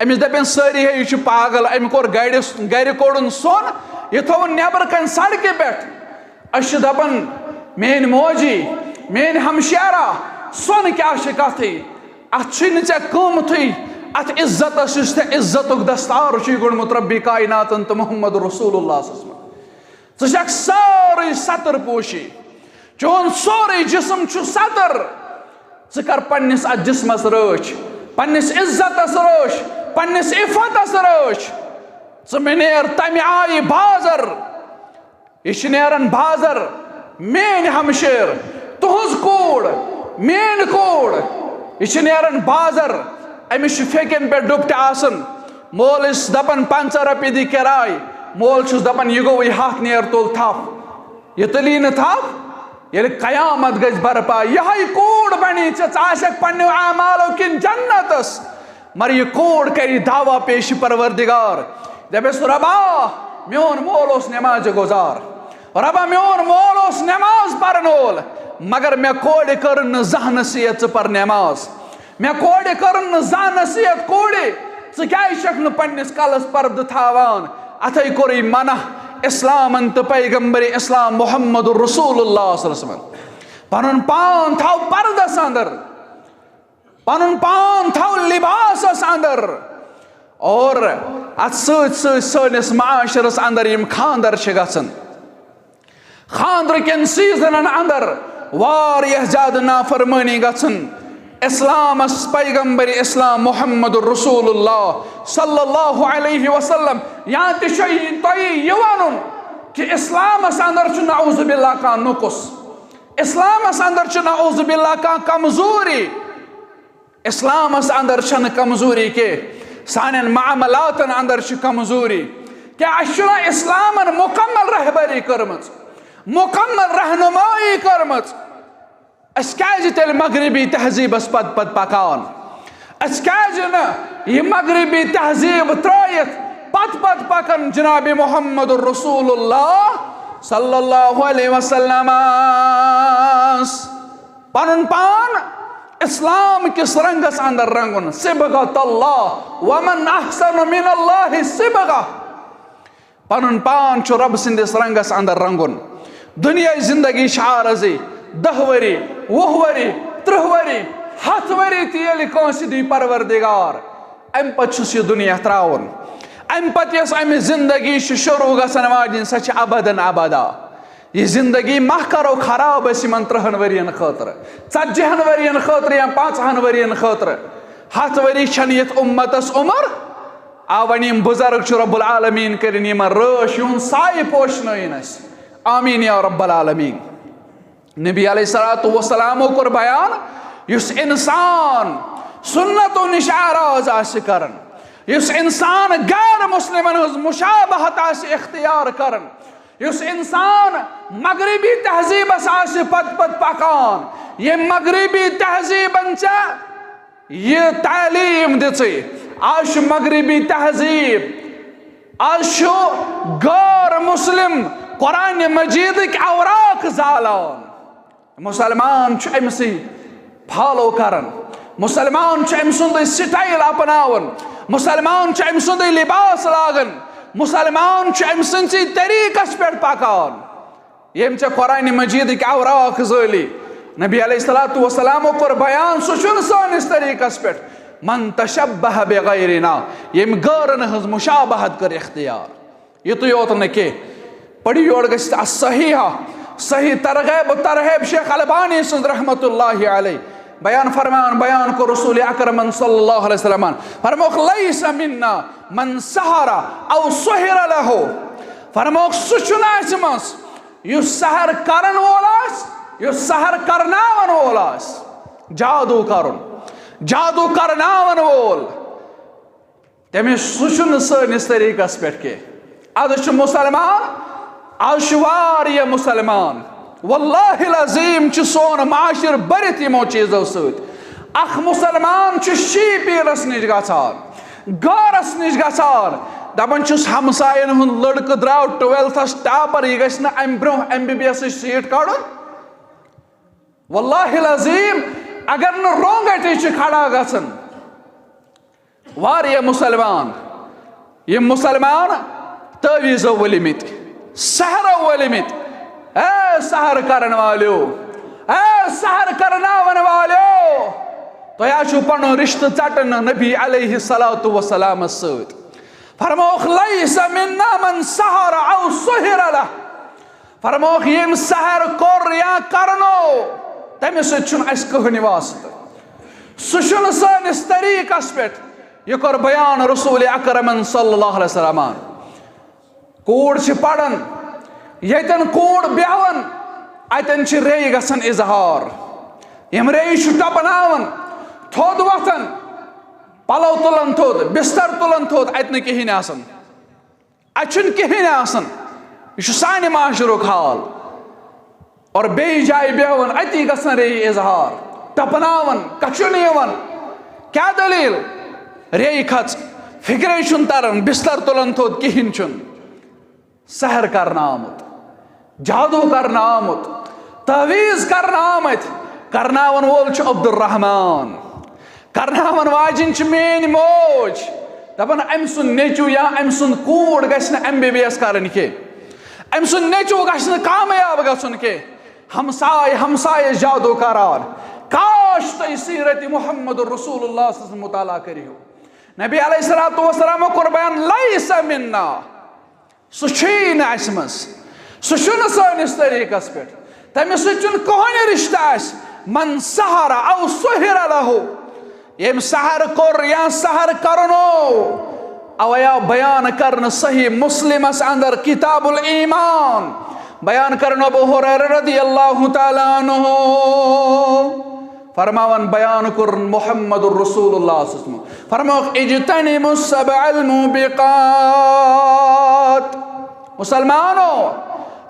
أمِس دپن سٲری، ہے، یہِ چھُ پاگل، أمۍ کوٚر گرِ، گرِ کوٚڑُن سۄن، یہِ تھوٚوُن نٮ۪برٕ کنہِ سڑکہِ پٮ۪ٹھ۔ أسۍ چھِ دپان، میٲنۍ موجی، میٲنۍ ہمشیرا، سۄن کیٛاہ چھِ کتھٕے؟ اتھ چھُے نہٕ ژےٚ قۭمتھٕے، اتھ عزتس یُس ژےٚ عزتُک دستار چھُے گوٚنڈمُت ربِ کائناتن تہٕ محمد رسول اللہ صلی اللہ علیہ وسلم۔ ژٕ چھکھ سٲرٕے ستر پوشی، چون سورُے جسم چھُ ستر۔ ژٕ کر پننِس اتھ جسمس رٲچھ، پننِس عزتس رٲچھ، پننِس عفتس رٲچھ۔ ژٕ مےٚ نیر تمہِ آیہِ بازر، یہِ چھِ نیران بازر، میٲنۍ ہمشیر، تُہنٛز کوٗر، میٲنۍ کوٗر، یہِ چھِ نیران بازر۔ أمِس چھُ فیکٮ۪ن پٮ۪ٹھ ڈُپٹہٕ آسان۔ مول چھُس دپان، پنژاہ رۄپیہِ دِ کِراے۔ مول چھُس دپان، یہِ گوٚو، یہِ ہتھ نیر تُل تھپھ۔ یہِ تُلی نہٕ تھپھ، ییٚلہِ قیامت گژھِ برپا، یِہے کوٗر بنی ژےٚ، ژٕ آسکھ پننیو اعمالو کِنۍ جنتس۔ مگر یہِ کوٗر کرِ دعویٰ پیش پروردگار، دپٮ۪س، رۄبا، میون مول اوس نمازِ گُزار، رۄبا، میون مول اوس نماز پرن وول، مگر مےٚ کورِ کٔرٕن نہٕ زانٛہہ نصیحت، ژٕ پر نماز۔ مےٚ کورِ کٔرٕن نہٕ زانٛہہ نصیحت، کورِ، ژٕ کیٛازِ چھکھ نہٕ پننِس کلس پردٕ تھاوان؟ اتھے کوٚرُے منع اسلامن تہٕ پیغمبر اسلام محمد رسول اللہ صلی اللہ علیہ وسلم۔ پنُن پان تھاو پردس اندر، پنُن پان تھاو لباسس اندر۔ اور اتھ سۭتۍ سۭتۍ سٲنِس معاشرس اندر یِم خاندر چھِ گژھان، خاندرٕ کٮ۪ن سیزنن اندر واریاہ زیادٕ نافرمٲنی گژھان اسلامس، پیغمبر اسلام محمد رسول اللہ صلی اللہ علیہ وسلم۔ یا تہِ چھُ تۄہہِ یہِ ونُن کہِ اسلامس اندر چھُ نعوذ باللہ کانٛہہ نقص، اسلامس اندر چھُ نعوذ باللہ کانٛہہ کمزوری۔ اسلامس اندر چھنہٕ کمزوری کینٛہہ، سانٮ۪ن معاملاتن اندر چھِ کمزوری۔ کیٛاہ اسہِ چھُنہ اسلامن مکمل رہبری کٔرمٕژ، مکمل رہنمائی کٔرمٕژ؟ أسۍ کیٛازِ تیٚلہِ مغربی تہذیبس پتہٕ پتہٕ پکان؟ أسۍ کیٛازِ نہٕ یہِ مغربی تہذیب ترٲیِتھ پتہٕ پتہٕ پکان جناب محمد رسول اللہ صلی اللہ علیہ وسلمس؟ پنُن پان اسلام کِس رنگس اندر رنگُن، صبغت اللہ، ومن احسن من اللہ صبغہ۔ پنُن پان چھُ رب سٕنٛدِس رنگس اندر رنگُن۔ دُنیاہٕچ زندگی چھِ عارضی، دہ ؤری، وُہ ؤری، ترٕٛہ ؤری، ہتھ ؤری تہِ ییٚلہِ کٲنٛسہِ دی پروردگار، امہِ پتہٕ چھُس یہِ دُنیا ترٛاوُن۔ امہِ پتہٕ یۄس امہِ زندگی چھِ شروع گژھن واجِنۍ، سۄ چھِ ابدن ابدا۔ یہِ زندگی مہ کرو خراب أسۍ یِمن ترٕٛہن ؤرین خٲطرٕ، ژتجی ہن ؤرین خٲطرٕ یا پانٛژہن ؤرین خٲطرٕ۔ ہتھ ؤری چھنہٕ یتھ امتس عمر۔ آ، وۄنۍ یِم بُزرگ چھِ، رب العالمین کٔرِن یِمن رٲچھ، یِہُنٛد سایہِ پوشنٲیِن اسہِ۔ آمین یا رب العالمین۔ نبی علیہ الصلوۃ والسلامو کوٚر بیان، یُس انسان سنتو نِش آراز آسہِ کران، یُس انسان غیر مسلمن ہٕنٛز مشابہت آسہِ اختیار کران، یُس انسان مغربی تہذیبس آسہِ پتہٕ پتہٕ پکان، ییٚمۍ مغربی تہذیبن ژےٚ یہِ تعلیٖم دِژٕے۔ آز چھُ مغربی تہذیٖب، آز چھُ غٲر مسلم قرآن مجیدٕکۍ اوراق زالان۔ مسلمان چھُ أمۍ سٕے فالو کران، مسلمان چھُ أمۍ سُنٛدٕے سٹایل اپناوان، مسلمان چھُ أمۍ سُنٛدٕے لباس لاگان، مسلمان چھُ أمۍ سٕنٛدسٕے طریٖقس پٮ۪ٹھ پکان۔ ییٚمۍ ژےٚ قرآن مجیدٕکۍ اوراق زٲلی، نبی علیہ الصلوۃ والسلامو کوٚر بیان، سُہ چھُنہٕ سٲنِس طریٖقس پٮ۪ٹھ۔ من تشبہ بغیرنا، ییٚمۍ غٲرن ہٕنٛز مشابہت کٔر اختیار۔ یُتُے یوت نہٕ کینٛہہ، پٔرِو یور گٔژھِتھ الصحیحہ، صحیح ترغیب و ترہیب شیخ البانی سٕنٛز رحمت اللہ علیہ۔ بیان فرمان، بیان کوٚر رسول اکرمن صلی اللہ علیہ وسلمن، فرموکھ، لیس منا من سحر او سحر لہ۔ فرموکھ، سُہ چھُنہٕ اَسہِ منٛز یُس سحر کرن وول آسہِ، یُس سحر کرناون وول آسہِ، جادو کرُن، جادو کرناون وول، تٔمِس، سُہ چھُنہٕ سٲنِس طریٖقس پٮ۪ٹھ کینٛہہ۔ از چھُ مسلمان، از چھُ واریاہ مسلمان، واللہ العظیم چھُ سون معاشر بٔرِتھ یِمو چیٖزو سۭتۍ۔ اکھ مسلمان چھُ شیٖپیٖرس نِش گژھان، گارس نِش گژھان، دپان چھُس، ہمساین ہُنٛد لڑکہٕ درٛاو ٹُویلتھس ٹاپر، یہِ گژھِ نہٕ امہِ برونٛہہ ایم بی بی ایسٕچ سیٖٹ کڑُن؟ واللہ العظیم، اگر نہٕ رونگٹے چھِ کھڑا گژھان۔ واریاہ مسلمان، یِم مسلمان تعویذو ؤلمٕتۍ، سحرو ؤلمٕتۍ، اے سحر کرن والیو، اے سحر کرناون والیو، تۄہہِ ہا چھُو پنُن رشتہٕ ژٹان نبی علیہ الصلوۃ والسلامس سۭتۍ۔ فرمووُکھ، "لیس منا من سحر او سحر لہ۔" فرمووُکھ، ییٚمۍ سحر کوٚر یا کرنو، تٔمِس سۭتۍ چھُنہٕ اَسہِ کٕہٕنۍ واسطہٕ۔ سُہ چھُنہٕ سٲنِس طریٖقس پٮ۪ٹھ۔ یہِ کوٚر بیان رسول اکرمن صلی اللہ علیہ وسلمن۔ کوٗر چھِ پران، ییٚتٮ۪ن کوٗر بیٚہوان، اَتٮ۪ن چھِ ریٚیہِ گژھان اظہار۔ یِم ریٚیہِ چھُ ٹپناوان، تھوٚد وۄتھان، پلو تُلان تھوٚد، بستر تُلان تھوٚد، اَتہِ نہٕ کِہیٖنۍ آسان۔ اَتہِ چھُنہٕ کِہیٖنۍ آسان۔ یہِ چھُ سانہِ معاشرُک حال۔ اور بیٚیہِ جایہِ بیٚہوان، اَتی گژھان ریٚیہِ اظہار، ٹپناوان، کَچُن یِوان۔ کیٛاہ دٔلیٖل؟ ریٚیہِ کھٔژ، فِکرے چھُنہٕ تران، بستر تُلان تھوٚد، کِہیٖنۍ چھُنہٕ۔ سحر کرنہٕ آمُت، جادو کرنہٕ آمُت، تعویذ کرنہٕ آمٕتۍ۔ کرناون وول چھُ عبدالرحمان، کرناون واجِنۍ چھِ میٲنۍ موج۔ دپان، أمۍ سُنٛد نیٚچو یا أمۍ سُنٛد کوٗر گژھِ نہٕ ایم بی بی ایس کرٕنۍ کینٛہہ، أمۍ سُنٛد نیٚچو گژھِ نہٕ کامیاب گژھُن کینٛہہ۔ ہمساے ہمسایس جادو کران۔ کاش تُہۍ سیرت محمد رسول اللہ صلی اللہ علیہ وسلم مطالعہ کٔرِو۔ نبی علیہ الصلوۃ والسلام کوٚر بیان، "لیس منا"، سُہ چھُے نہٕ اَسہِ منٛز، سُہ چھُنہٕ سٲنِس طریٖقس پٮ۪ٹھ۔ تٔمِس سۭتۍ چھُنہٕ کٕہٕنۍ رِشتہٕ اَسہِ۔ "من سحر او سحر لہ"، ییٚمۍ سحر کوٚر یا سحر کرنو۔ اوے آو بیان کرنہٕ صحیح مسلمس اندر کتاب الایمان۔ بیان کرنہٕ ابو ہریرہ رضی اللہ تعالیٰ عنہ۔ فرماوان بیان کوٚرُن محمد رسول اللہ صلی اللہ علیہ وسلم۔ فرمووُکھ، "اجتنبوا السبع الموبقات"۔ مسلمانو،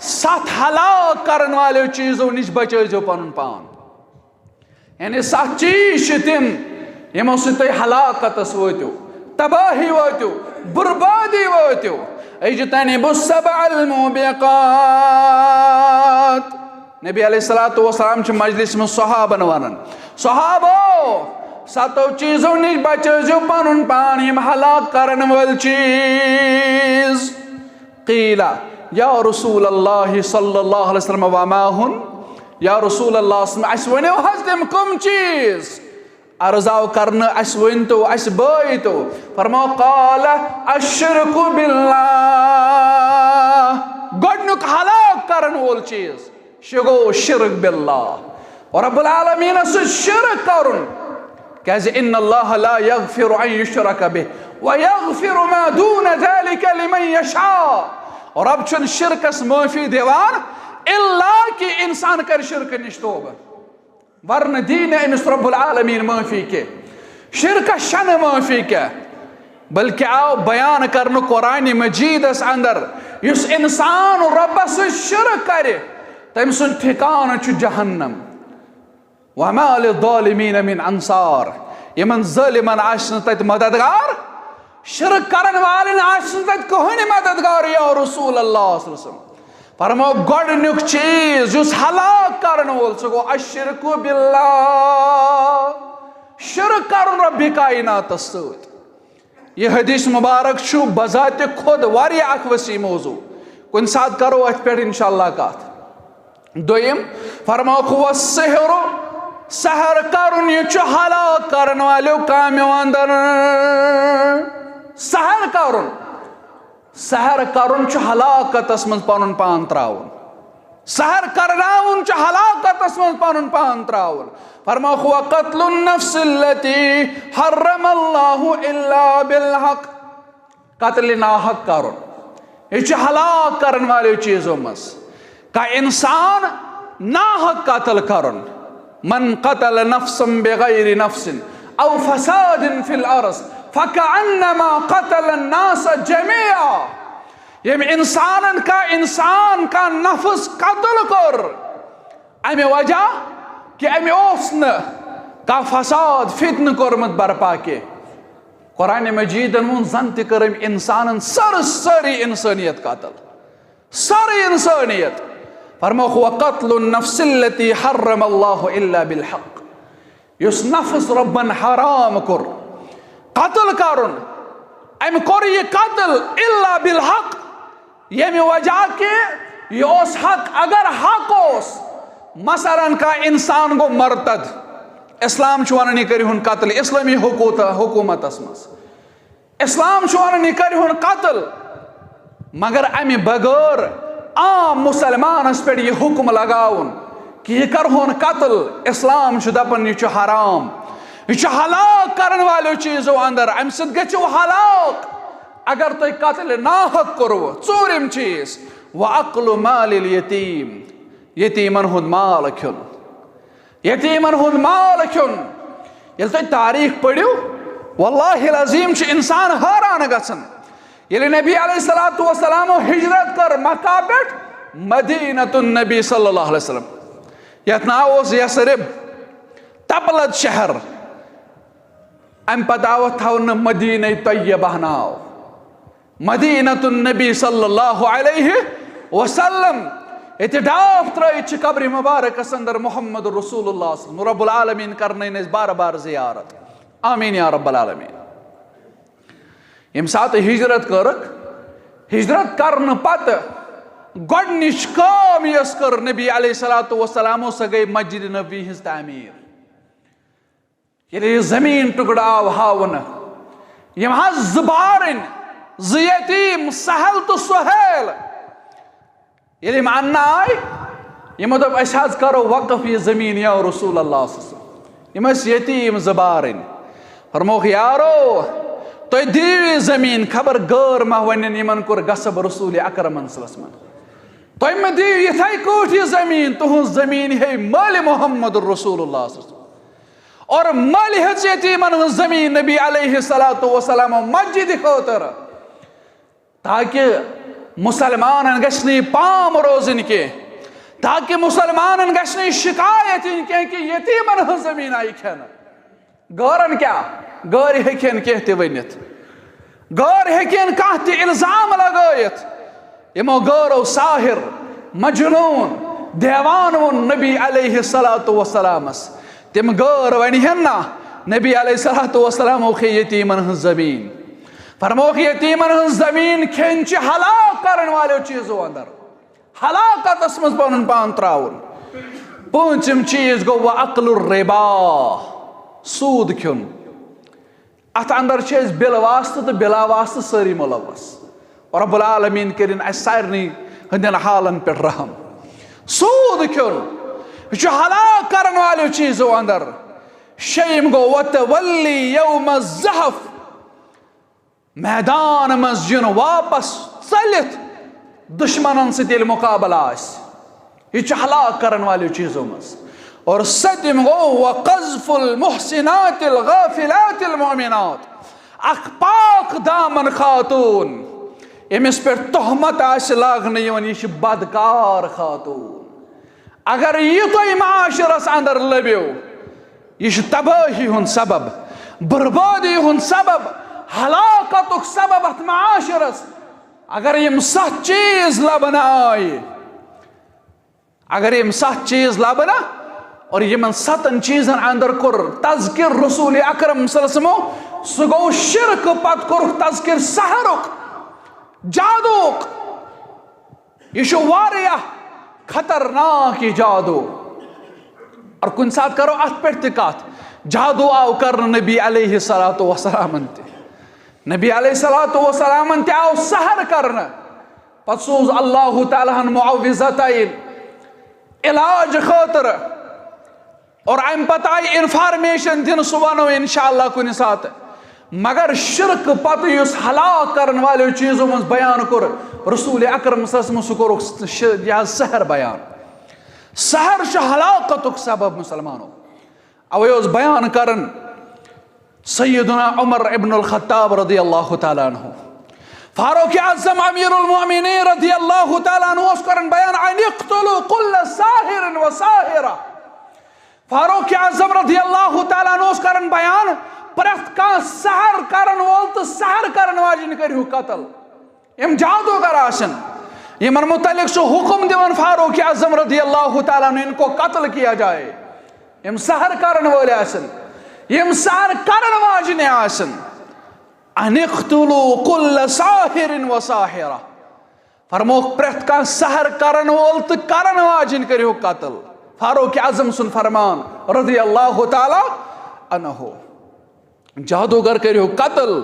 ستھ ہلاک کرن والیو چیزو نش بچٲیزیو پنُن پان۔ یعنی ستھ چیز چھِ تِم، یِمو سۭتۍ تُہۍ ہلاکتس وٲتِو، تباہی وٲتِو، بربادی وٲتِو۔ "اجتنبوا السبع الموبقات"۔ نبی علیہ الصلوۃ والسلام چھِ مجلس منٛز صحابن ونان، "صحابو، ستو چیزو نش بچٲیزیو پنُن پان، یِم ہلاک کرن وٲلۍ چیز۔" قیل، یا رسول اللہ صلی اللہ علیہ وسلم، وما ہن؟ یا رسول اللہ صلی اللہ علیہ وسلم، اَسہِ ؤنِو حظ تِم کٕم چیز؟ عرض آو کرنہٕ، اَسہِ ؤنۍ تو، اَسہِ بٲوۍ تو۔ فرماو، قال، الشرک باللہ۔ گۄڈٕنیُک ہلاک کرن وول چیز، یہِ گوٚو شرک باللہ۔ اور رب العالمینس سۭتۍ شرک کرُن۔ کیازِ، ان اللہ لا یغفر ان یشرک بہ ویغفر ما دون ذلک لمن یشاء۔ رب چھُنہٕ شرکس معٲفی دِوان، الا کہ انسان کرِ شرکہٕ نِش توبہٕ۔ ورنہٕ دی نہٕ أمِس رب العالمین معٲفی کینٛہہ۔ شرکس چھنہٕ معٲفی کینٛہہ، بلکہ آو بیان کرنہٕ قرآن مجیدس اندر، یُس انسان ربس سۭتۍ شرک کرِ، تٔمۍ سُنٛد ٹھکانہٕ چھُ جہنم۔ وما للظالمین من انصار۔ یِمن ظٲلمن آسہِ نہٕ تتہِ مددگار، شرک کرن والٮ۪ن آسہِ نہٕ تتہِ کٕہٕنۍ مددگار، یا رسول اللہ صلی اللہ علیہ وسلم۔ فرمو، گۄڈٕنیُک چیز یُس ہلاک کرن وول، سُہ گوٚو الشرک باللہ، شرک کرُن رب کائناتس سۭتۍ۔ یہِ حدیث مبارک چھُ بذات خود واریاہ اکھ وسیع موضوع، کُنہِ ساتہٕ کرو اتھ پٮ۪ٹھ انشاءاللہ کتھ۔ دوٚیِم، فرماوکھ، والسحر، سحر کرُن، یہِ چھُ ہلاک کرن والیو کامیو اندر۔ سحر کرُن، سحر کرُن چھُ ہلاکتس منٛز پنُن پان تراوُن۔ سحر کرناوُن چھُ ہلاکتس منٛز پنُن پان تراوُن۔ فرماوکھ، وقتل النفس التي حرم الله الا بالحق۔ قتل ناحق کرُن، یہِ چھُ ہلاک کرن والیو چیزو منٛز۔ کانٛہہ انسان ناحق قتل کرُن۔ من قتل نفسا بغیر نفس او فساد فی الارض فکأنما قتل الناس جمیعا۔ ییٚمۍ انسانن کانٛہہ انسان، کانٛہہ نفس قتل کوٚر، امہِ وجہ کہِ امہِ اوس نہٕ کانٛہہ فساد، فتنہٕ کوٚرمُت برپا کینٛہہ۔ قرآن مجیدن ووٚن، زن تہِ کٔر أمۍ انسانن سر سٲری انسٲنیت قتل، سٲرٕے انسٲنیت۔ فرمووُکھ، وقتل النفس التي حرم الله الا بالحق، یُس نفس رۄبن حرام کوٚر قتل کرُن، أمۍ کوٚر یہِ قتل الا بالحق، ییٚمہِ وجہ کہِ یہِ اوس حق۔ اگر حق اوس، مثلاً کانٛہہ انسان گوٚو مرتد، اسلام چھُ ونان یہِ کٔرِہُن قتل اسلٲمی حکوٗمت، حکوٗمتس منٛز۔ اسلام چھُ ونان یہِ کٔرِہُن قتل، مگر امہِ بغٲر عام مسلمانس پٮ۪ٹھ یہِ حکم لگاوُن کہِ یہِ کرہون قتل، اسلام چھُ دپان یہِ چھُ حرام، یہِ چھُ ہلاک کرن والیو چیٖزو اندر، امہِ سۭتۍ گٔژھِو ہلاک۔ اگر تۄہہِ قتل ناحق کوٚروٕ، ژوٗرِم چیٖز، وَأَكْلُ مَالِ الْيَتِيمِ، یتیٖمن ہُنٛد مال کھیوٚن۔ یتیٖمن ہُنٛد مال کھیوٚن۔ ییٚلہِ تُہۍ تاریخ پٔرِو، واللہ العظیم چھُ انسان حٲران گژھان۔ ییٚلہِ نبی علیہ الصلوۃ والسلامو ہجرت کٔر مکہ پٮ۪ٹھ مدینۃ النبی صلی اللہ علیہ وسلم، یتھ ناو اوس یثرب، تپلت شہر، امہِ پتہٕ آو اتھ تھاونہٕ مدینہ طیبہ ناو۔ مدینۃ النبی صلی اللہ علیہ وسلم۔ ییٚتہِ ڈاپھ ترٲیِتھ چھِ قبرِ مبارکس اندر محمد رسول اللہ صلی اللہ علیہ وسلم۔ رب العالمین کرنٲیِن أسۍ بار بار زیارت۔ آمین یا رب العالمین۔ ییٚمہِ ساتہٕ ہجرت کٔرٕکھ، ہجرت کرنہٕ پتہٕ گۄڈٕنِچ کٲم یۄس کٔر نبی علیہ الصلوۃ والسلامو، سۄ گٔے مسجد نبوی ہٕنٛز تعمیٖر۔ ییٚلہِ یہِ زٔمیٖن ٹُکڑٕ آو ہاونہٕ، یِم حظ زٕ بارٕنۍ، زٕ یتیٖم، سہل تہٕ سہیل، ییٚلہِ یِم اننہٕ آے، یِمو دوٚپ، "أسۍ حظ کرو وقف یہِ زٔمیٖن یا رسول اللہ صلی اللہ علیہ وسلم۔" یِم ٲسۍ یتیٖم زٕ بارٕنۍ۔ فرمووُکھ، "یارو، تُہۍ دِیِو یہِ زٔمیٖن، خبر غٲر ما ونن یِمن کوٚر غصب رسول اکرمن صلی اللہ علیہ وسلمن۔ تُہۍ مہٕ دِیِو یِتھے کٲٹھۍ یہِ زٔمیٖن، تُہنٛز زٔمیٖن ہے مٲلۍ محمد رسول اللہ صلی اللہ علیہ وسلم۔" اور مٔلۍ ہیٚژ یتیٖمن ہٕنٛز زٔمیٖن نبی علیہ الصلوۃ والسلام مسجدِ خٲطرٕ، تاکہِ مسلمانن گژھِ نہٕ یہِ پام روزٕنۍ کینٛہہ، تاکہِ مسلمانن گژھِ نہٕ یہِ شکایت یِنۍ کینٛہہ کہِ یتیٖمن ہٕنٛز زٔمیٖن آیہِ کھٮ۪نہٕ۔ غٲرن کیٛاہ؟ غٲرۍ ہیٚکہِ ہن کینٛہہ تہِ ؤنِتھ، غٲرۍ ہیٚکہِ ہن کانٛہہ تہِ الزام لگٲیِتھ۔ یِمو غٲرو ساحر، مجنون، دیوان ووٚن نبی علیہ الصلوۃ والسلامس۔ تِم غٲر ونہِ ہن نا، نبی علیہ الصلوۃ والسلام اوس یتیٖمن ہٕنٛز زٔمیٖن۔ فرمووُکھ، یتیٖمن ہٕنٛز زٔمیٖن کھیٚنۍ چھِ ہلاک کرن والیو چیٖزو اندر۔ ہلاکتس منٛز پنُن پان تراوُن۔ پوٗنٛژِم چیٖز گوٚو وَأَكْلُ الرِّبَا، سوٗد کھیوٚن۔ اتھ اندر چھِ أسۍ بِل واسطہٕ تہٕ بِلا واسطہٕ سٲری مُلوث۔ رب العالمین کٔرِن اسہِ سارنٕے ہٕنٛدٮ۪ن حالن پٮ۪ٹھ رحم۔ سوٗد کھیوٚن، یہِ چھُ ہلاک کرن والیو چیٖزو اندر۔ شیٚیِم گوٚو وَتَوَلِّي يَوْمَ الزَّحْفِ، میدان منٛز یُن واپس ژٔلِتھ دشمنن سۭتۍ ییٚلہِ مقابلہٕ آسہِ۔ یہِ چھُ ہلاک کرن والیو چیٖزو منٛز۔ اور سٔتِم گوٚو وَقَذْفُ الْمُحْصِنَاتِ الْغَافِلَاتِ الْمُؤْمِنَاتِ، اکھ پاک دامن خاتوٗن، ییٚمِس پٮ۪ٹھ تہمت آسہِ لاگنہٕ یِوان، یہِ چھِ بدکار خاتوٗن۔ اگر یہِ تۄہہِ معاشرس اندر لٔبِو، یہِ چھُ تبٲہی ہُنٛد سبب، بربٲدی ہُنٛد سبب، ہلاکتُک سبب اتھ معاشرس۔ اگر یِم ستھ چیٖز لبنہٕ آیہِ، اگر یِم ستھ چیٖز لبنہٕ اور یِمن ستن چیٖزن اندر کوٚر تذکر رسول اکرم صلی اللہ علیہ وسلمو، سُہ گوٚو شرک، پتہٕ کوٚرُکھ تذکر سحرُک، جادوُک۔ یہِ چھُ واریاہ خطرناک یہِ جادو۔ اور کُنہِ ساتہٕ کرو اتھ پٮ۪ٹھ تہِ کتھ۔ جادو آو کرنہٕ نبی علیہ الصلوۃ والسلامن تہِ۔ نبی علیہ الصلوۃ والسلامن تہِ آو سحر کرنہٕ۔ پتہٕ سوٗز اللہ تعالیٰ ہن معوذتین علاج خٲطرٕ۔ اور امہِ پتہٕ آیہِ انفارمیشن دِنہٕ، سُہ ونو انشاءاللہ کُنہِ ساتہٕ۔ مگر شرک پتہٕ یُس ہلاک کرن والیو چیٖزو منٛز بیان کوٚر رسول اکرم صلی اللہ علیہ وسلم، سُہ کوٚرُکھ ش-، یہِ حظ سحر بیان۔ سحر چھُ ہلاکتُک سبب مسلمانو۔ اوے اوس بیان کران سیدنا عمر ابن الخطاب رضی اللہ تعالیٰ عنہ۔ فاروق اعظم امیر المؤمنین رضی اللہ تعالیٰ عنہ اوس کران بیان، ان اقتلوا کل ساحر و ساحرہ۔ فاروق اعظم رضی اللہ تعالیٰ عنہ اوس کران بیان، پرٛٮ۪تھ کانٛہہ سحر کرن وول تہٕ سحر کرن واجِنۍ کٔرِو قتل۔ یِم جادوگر آسن، یِمن متعلق چھُ حکم دِوان فاروق اعظم رضی اللہ تعالیٰ عنہ، ان کو قتل کیا جائے۔ یِم سحر کرن وٲلۍ آسن، یِم سحر کرن واجِنۍ آسن، ان اقتلوا کل ساحر و ساحرہ۔ فرمووُکھ، پرٛٮ۪تھ کانٛہہ سحر کرن وول تہٕ کرن واجِنۍ کٔرِو قتل۔ فاروق اعظم سُنٛد فرمان رضی اللہ تعالیٰ عنہ، جادوگر کٔرِو قتل۔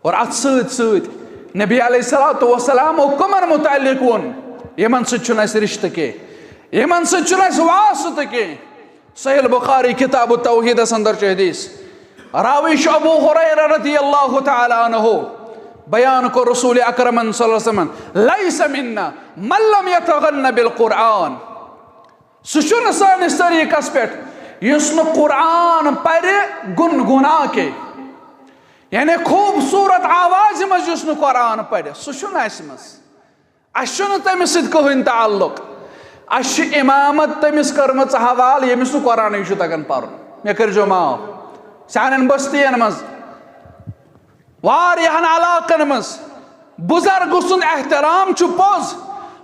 اور اتھ سۭتۍ سۭتۍ نبی علیہ الصلوۃ والسلام کمن متعلق ووٚن، یِمن سۭتۍ چھُنہٕ اَسہِ رشتہٕ کینٛہہ، یِمن سۭتۍ چھُنہٕ اَسہِ واسطہٕ کینٛہہ۔ صحیح البخاری کتاب التوحیدس اندر چھُ حدیث، راوی چھُ ابو ہریرہ رضی اللہ تعالیٰ عنہ، بیان کوٚر رسول اکرمن صلی اللہ علیہ وسلمن، لیس منا من لم یتغن بالقرآن۔ سُہ چھُنہٕ سٲنِس طریٖقس پٮ۪ٹھ یُس نہٕ قرآن پرِ گُنگُنا کے، یعنی خوٗبصوٗرت آوازِ منٛز یُس نہٕ قرآن پرِ، سُہ چھُنہٕ اَسہِ منٛز۔ اَسہِ چھُنہٕ تٔمِس سۭتۍ کٕہٕنۍ تعلق۔ اَسہِ چھِ اِمامت تٔمِس کٔرمٕژ حوالہٕ، ییٚمِس نہٕ قرآنٕے چھُ تَگان پَرُن۔ مےٚ کٔرۍزیو معاف۔ سانٮ۪ن بستِیَن منٛز، واریاہَن علاقَن منٛز بُزرگہٕ سُنٛد احترام چھُ پوٚز،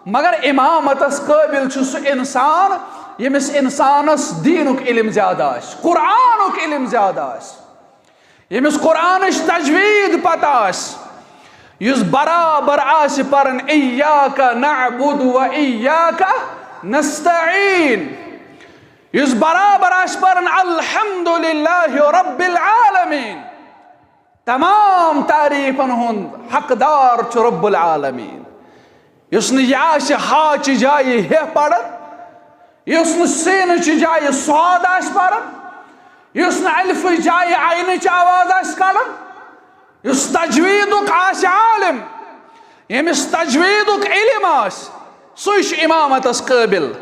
مگر اِمامتَس قٲبِل چھُ سُہ اِنسان، ییٚمِس اِنسانَس دیٖنُک علم زیادٕ آسہِ، قرآنُک علم زیادٕ آسہِ۔ ییٚمِس قرآنٕچ تجویٖد پتہ آسہِ، یُس برابر آسہِ پران، ایاک نعبد و ایاک نستعین، یُس برابر آسہِ پران، الحمد للہ رب العالمین، تمام تعریفن ہُنٛد حقدار چھُ رب العالمین۔ یُس نہٕ یہِ آسہِ ہا چہِ جایہِ ہے پران، یُس نہٕ سینہٕ چہِ جایہِ صاد آسہِ پران، یُس نہٕ الفٕچ جایہِ عینٕچ آواز آسہِ کڑان، یُس تجویٖدُک آسہِ عالم، ییٚمِس تجویٖدُک علم آسہِ، سُے چھُ اِمامتس قٲبِل۔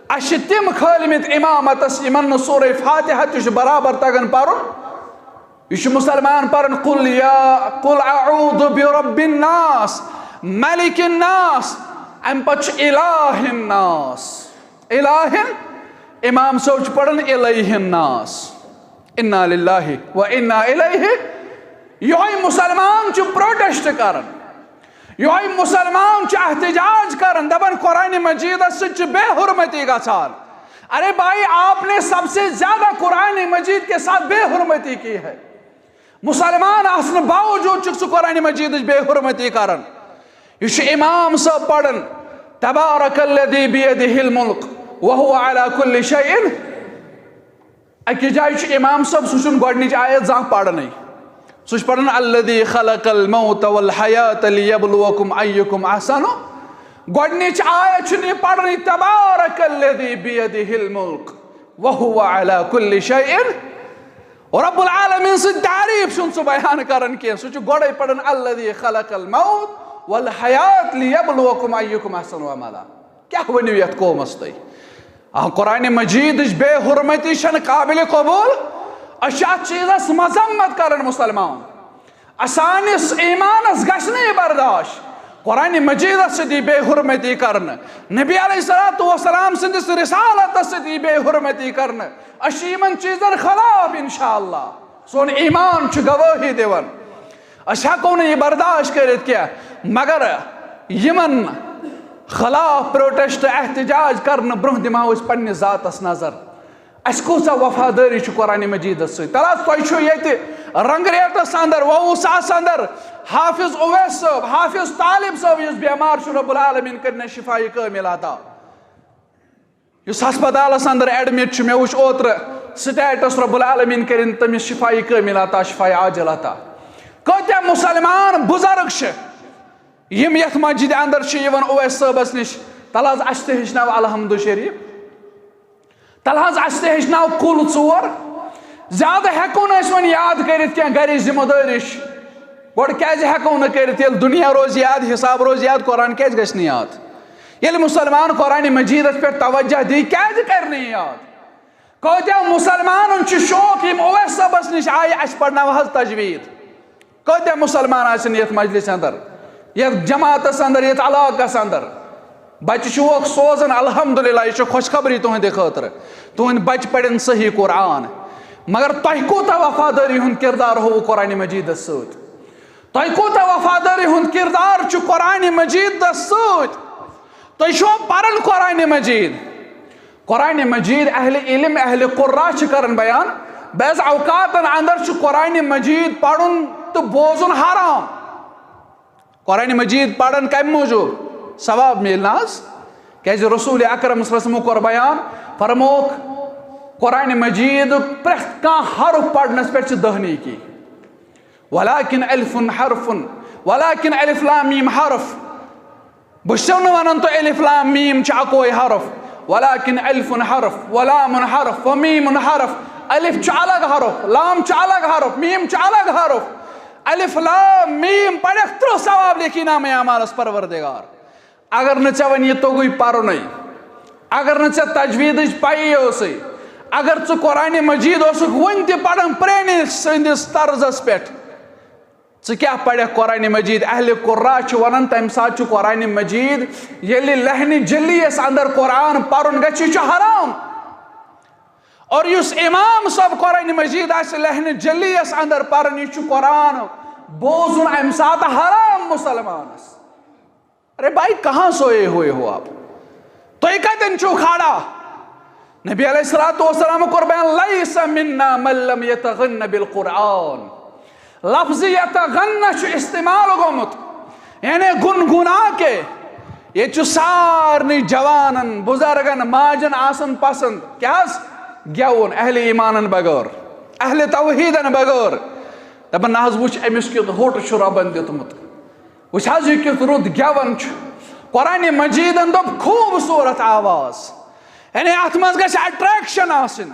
اَسہِ چھِ تِم کھٲلمٕتۍ اِمامتس، یِمن نہٕ سورہ فاتحہ تہِ چھُ برابر تگان پرُن۔ یہِ چھُ مُسلمان پران، قل یا، قل اعوذ برب الناس، ملک الناس، اَمہِ پتہٕ چھُ الہ الناس۔ الہ، امام صٲب چھُ پران الیہ الناس۔ انا للہ و انا الیہ۔ یِہوٚے مُسلمان چھُ پروٹیسٹ کران، یِہوٚے مُسلمان چھُ احتجاج کران، دپان، قرآن مجیدس سۭتۍ چھِ بے حرمتی گژھان۔ ارے بھائی، آپ نے سب سے زیادہ قرآن مجید کے ساتھ بے حرمتی کی ہے۔ مُسلمان آسنہٕ باوجوٗد چھُکھ ژٕ قرآن مجیدٕچ بے حرمتی کران۔ یہِ چھُ امام صٲب پران، تبارک الذی بیدہ الملک وہو علی کل شیء۔ اکہِ جایہِ چھُ امام صٲب، سُہ چھُنہٕ گۄڈٕنِچ آیت زانٛہہ پرنٕے۔ سُہ چھُ پران، الذی خلق الموت والحیات لیبلوکم ایکم احسن۔ گۄڈٕنِچ آیت چھُنہٕ یہِ پرنٕے، تبارک الذی بیدہ الملک وہو علی کل شیء۔ رب العالمین سٕنٛز تعریف چھُنہٕ سُہ بیان کران کینٛہہ، سُہ چھُ گۄڈَے پران، الذی خلق الموت والحیات لیبلوکم ایکم احسن عملا۔ کیٛاہ ؤنِو یَتھ قومَس تُہۍ؟ آ، قرآن مجیدٕچ بے حرمتی چھَنہٕ قابل قبول۔ أسۍ چھِ اَتھ چیٖزَس مذمت کران مُسلمان۔ سٲنِس ایٖمانَس گژھِ نہٕ یہِ برداش۔ قرآن مجیدَس سۭتۍ یی بے حرمتی کرنہٕ، نبی علیہ الصلوۃ والسلام سٕنٛدِس رسالتَس سۭتۍ یی بے حرمتی کرنہٕ۔ أسۍ چھِ یِمَن چیٖزَن خلاف، انشاءاللہ۔ سون ایٖمان چھُ گوٲہی دِوان۔ أسۍ ہٮ۪کو نہٕ یہِ برداش کٔرِتھ کینٛہہ، مگر یِمَن خلاف پروٹیسٹ، احتجاج کرنہٕ برٛونٛہہ دِمہو أسۍ پننِس ذاتَس نظر۔ اَسہِ کۭژاہ وفادٲری چھِ قرآن مجیدَس سۭتۍ؟ تَلہٕ حظ، تۄہہِ چھُو ییٚتہِ رنگریٹَس اندر، ووٗسَس اندر حافظ اویس صٲب، حافظ طالب صٲب، یُس بٮ۪مار چھُ، رب العالمین کٔرِنَس شفایہِ کٲمِل عطا۔ یُس ہسپتالَس اندر ایڈمٹ چھُ، مےٚ وُچھ اوترٕ سٹیٹس، رب العالمین کٔرِن تٔمِس شفایہِ کٲمِل عطا، شفایہِ عاجل عطا۔ کۭتیٛاہ مُسلمان بُزرگ چھِ، یِم یَتھ مسجدِ اندر چھِ یِوان اویس صٲبَس نِش، تَلہٕ حظ اَسہِ تہِ ہیٚچھناو الحمد شریف، تَلہٕ حظ اَسہِ تہِ ہیٚچھناو کُل ژور۔ زیادٕ ہٮ۪کو نہٕ أسۍ وۄنۍ یاد کٔرِتھ کینٛہہ، گَرِچ ذمہٕ دٲری چھِ۔ گۄڈٕ کیٛازِ ہٮ۪کو نہٕ کٔرِتھ؟ ییٚلہِ دُنیا روزِ یاد، حساب روزِ یاد، قرآن کیٛازِ گژھِ نہٕ یاد؟ ییٚلہِ مُسلمان قرآن مجیدَس پٮ۪ٹھ توجہ دی، کیٛازِ کَرِ نہٕ یہِ یاد؟ کۭتیٛاہ مُسلمانَن چھُ شوق، یِم اویس صٲبَس نِش آیہِ، اَسہِ پَرناوہَس تجویٖد۔ کٲتیٛاہ مُسلمان آسن یتھ مجلس اندر، یتھ جماعتس اندر، یتھ علاقس اندر؟ بچہِ چھُوکھ سوزان، الحمدللہ، یہِ چھِ خۄشخبری تُہنٛدِ خٲطرٕ۔ تُہنٛدۍ بچہِ پرن صحیح قرآن۔ مگر تۄہہِ کوٗتاہ وفادٲری ہُنٛد کردار ہووُ قرآن مجیدس سۭتۍ؟ تۄہہِ کوٗتاہ وفادٲری ہُنٛد کردار چھُ قرآن مجیدس سۭتۍ؟ تُہۍ چھِوا پران قرآن مجید؟ قرآن مجید اہل علم، اہل قرا چھِ کران بیان، بعض اوقاتن اندر چھُ قرآن مجید پرُن تہٕ بوزُن حرام۔ قرآن مجید پرن کمہِ موٗجوٗب؟ ثواب میلہِ نہ حظ؟ کیازِ رسول اکرم صلی اللہ علیہ وسلمو کوٚر بیان، فرمووُکھ، قرآن مجیدُک پرٛٮ۪تھ کانٛہہ حرف پرنس پٮ۪ٹھ چھِ دہ نیکی۔ ولکن الف حرف، ولکن الف لام میم حرف۔ بہٕ چھُسو نہٕ ونان تۄہہِ الف لام میم چھُ اکوے حرف، ولکن الف حرف، ولام حرف، ومیم حرف۔ الف چھُ الگ حرف، لام چھُ الگ حرف، میم چھُ الگ حرف۔ الف لام میم پرکھ، ترٕٛہ ثواب لیکھی نامہ اعمالس پروردگار۔ اگر نہٕ ژےٚ وۄنۍ یہِ توٚگُے پرُنے، اگر نہٕ ژےٚ تجویدٕچ پَیی ٲسٕے، اگر ژٕ قرآن مجید اوسُکھ وُنہِ تہِ پران پرٛٲنِس سٕنٛدِس طرزس پٮ۪ٹھ، ژٕ کیٛاہ پرکھ قرآن مجید؟ اہل قرا چھِ ونان، تمہِ ساتہٕ چھُ قرآن مجید ییٚلہِ لہنِ جلی یس اندر قرآن پرُن گژھِ، یہِ چھُ حرام۔ اور یُس امام صٲب قرآن مجید آسہِ لہنِ جلی یس اندر پران، یہِ چھُ قرآن بوزُن امہِ ساتہٕ حرام مسلمانس۔ ارے بھائی، کہاں سوئے ہوئے ہو آپ؟ تُہۍ کتٮ۪ن چھِو کھڑا؟ نبی علیہ الصلوۃ والسلام کوٚر بیان، "لیس منا من لم یتغن بالقرآن۔" لفظ یتغن چھُ استعمال گوٚمُت، یعنی گنگنا کے۔ ییٚتہِ چھُ سارنٕے جوانن، بزرگن، ماجن آسان پسند۔ کیٛاہ حظ؟ گٮ۪وُن، اہل ایمانن بغٲر، اہل توحیدن بغٲر۔ دپان، نہ حظ، وٕچھ، أمِس کیُتھ ہوٚٹ چھُ رۄبن دیُتمُت۔ وٕچھ حظ، یہِ کیُتھ رُت گٮ۪وان چھُ۔ قرآن مجیدن دوٚپ، خوٗبصوٗرت آواز، یعنی اتھ منٛز گژھِ اٹریکشن آسٕنۍ۔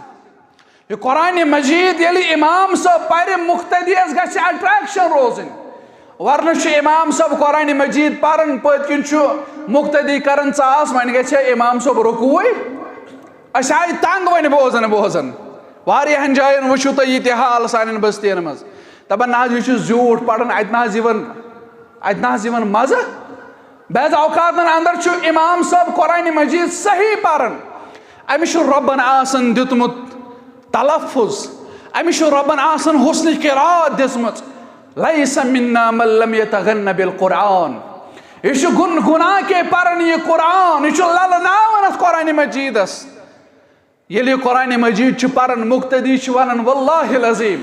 یہِ قرآن مجید ییٚلہِ امام صٲب پرِ، مقتدیس گژھِ اٹریکشن روزٕنۍ۔ ورنہٕ چھُ امام صٲب قرآن مجید پران، پٔتۍ کِنۍ چھُ مقتدی کران ژاس، وۄنۍ گژھِ امام صٲب رکوعے۔ أسۍ آیہِ تنگ وۄنۍ بوزان بوزان۔ واریاہن جاین وٕچھِو تُہۍ یہِ تہِ حال سانٮ۪ن بستین منٛز۔ دپان، نہ حظ، یہِ چھُ زیوٗٹھ پران، اتہِ نہ حظ یِوان، اتہِ نہ حظ یِوان مزٕ۔ بعض اوقاتن اندر چھُ امام صٲب قرآن مجید صحیح پران، أمِس چھُ رۄبن آسان دیُتمُت تلفظ، أمِس چھُ رۄبن آسان حسن قرات دِژمٕژ۔ لیس منا من لم یتغن بالقرآن۔ یہِ چھُ گنگنا کے پران یہِ قرآن، یہِ چھُ للناوان اتھ قرآن مجیدس۔ ییٚلہِ یہِ قرآن مجید چھُ پران، مقتدی چھُ ونان، واللہ العظیم،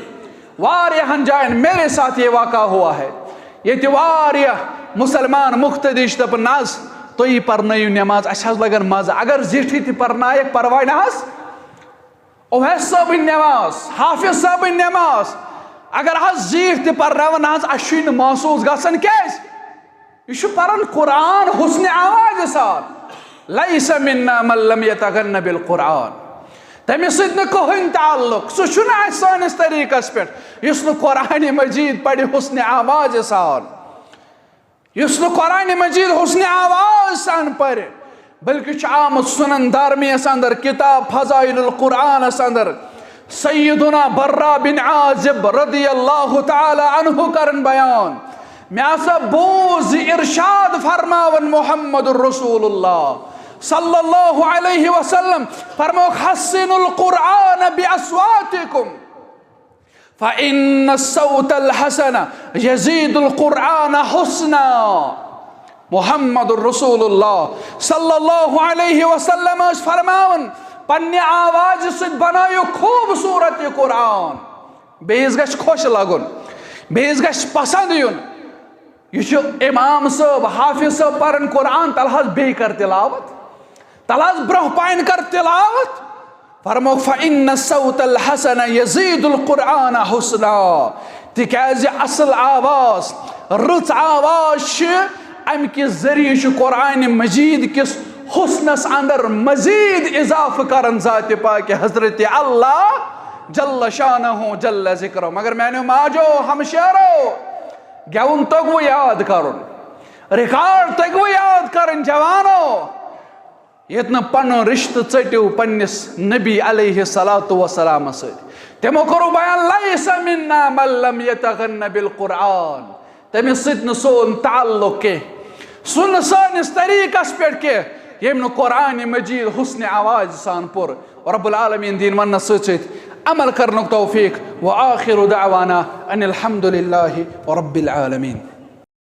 واریاہن جاین میرے ساتھ یہ واقعہ ہوا ہے۔ ییٚتہِ واریاہ مسلمان مقتدی چھِ دپان، نہ حظ، تُہی پرنٲیِو نماز، اسہِ حظ لگن مزٕ۔ اگر زِٹھٕے تہِ پرنایکھ، پرواے نہ حظ، اویس صٲبٕنۍ نماز، حافظ صٲبٕنۍ نماز، اگر حظ زیٖٹھۍ تہِ پرناون، نہ حظ، اسہِ چھُے نہٕ محسوس گژھان۔ کیازِ؟ یہِ چھُ پران قرآن حسن آوازِ سان۔ لیس منا من لم یتغن بالقرآن۔ تٔمِس سۭتۍ نہٕ کٕہٕنۍ تعلق، سُہ چھُنہٕ اسہِ سٲنِس طریٖقس پٮ۪ٹھ، یُس نہٕ قرآن مجید پرِ حسن آوازِ سان، یُس نہٕ قرآن مجید حسن آواز سان پرِ، بلکہ چھُ آمُت سنن دارمیس اندر، کتاب فضائل القرآنس اندر سیدنا براء بن عازب رضی اللہ تعالی عنہ کرن بیان۔ مےٚ ہسا بوٗز زِ ارشاد فرماون محمد رسول اللہ صلی اللہ علیہ وسلم، فرمووُکھ، حسنوا القرآن باصواتکم، فإن الصوت الحسن یزید القرآن حسنا۔ محمد رسول اللہ صلی اللہ علیہ وسلم ٲسۍ فرماوان، پننہِ آوازِ سۭتۍ بنٲیِو خوٗبصوٗرت یہِ قرآن۔ بیٚیِس گژھِ خۄش لگُن، بیٚیِس گژھِ پسنٛد یُن۔ یہِ چھُ امام صٲب، حافظ صٲب پران قرآن، تلہٕ حظ بیٚیہِ کر تلاوت، تلہٕ حظ برٛونٛہہ پہن کر تلاوت۔ فرمووُکھ، فإن الصوت الحسن یزید القرآن حسنا۔ تِکیازِ اصل آواز، رٕژ آواز چھِ، امہِ کہِ ذٔریعہٕ چھُ قرآن مجید کِس حسنس اندر مزید اضافہٕ کران ذاتِ پاکِ حضرت اللہ جل شانہ جل ذکرہ۔ مگر میانیو ماجو، ہمشیرو، گٮ۪وُن توٚگوٕ یاد کرُن، ریکارڈ توٚگوٕ یاد کرٕنۍ جوانو؟ ییٚتہِ نہٕ پنُن رشتہٕ ژٔٹِو پننِس نبی علیہ الصلوۃ والسلامس سۭتۍ، تِمو کوٚرُکھ بیان، "لیس منا من لم یتغن بالقرآن"، تٔمِس سۭتۍ نہٕ سون تعلق کینٛہہ، سُہ نہٕ سٲنِس طریٖقس پٮ۪ٹھ کینٛہہ، ییٚمۍ نہٕ قرآن مجید حسن آواز سان پوٚر۔ رب العالمین دِیِن وننس سۭتۍ سۭتۍ عمل کرنُک توفیق۔ وآخر دعوانا ان الحمد للہ رب العالمین۔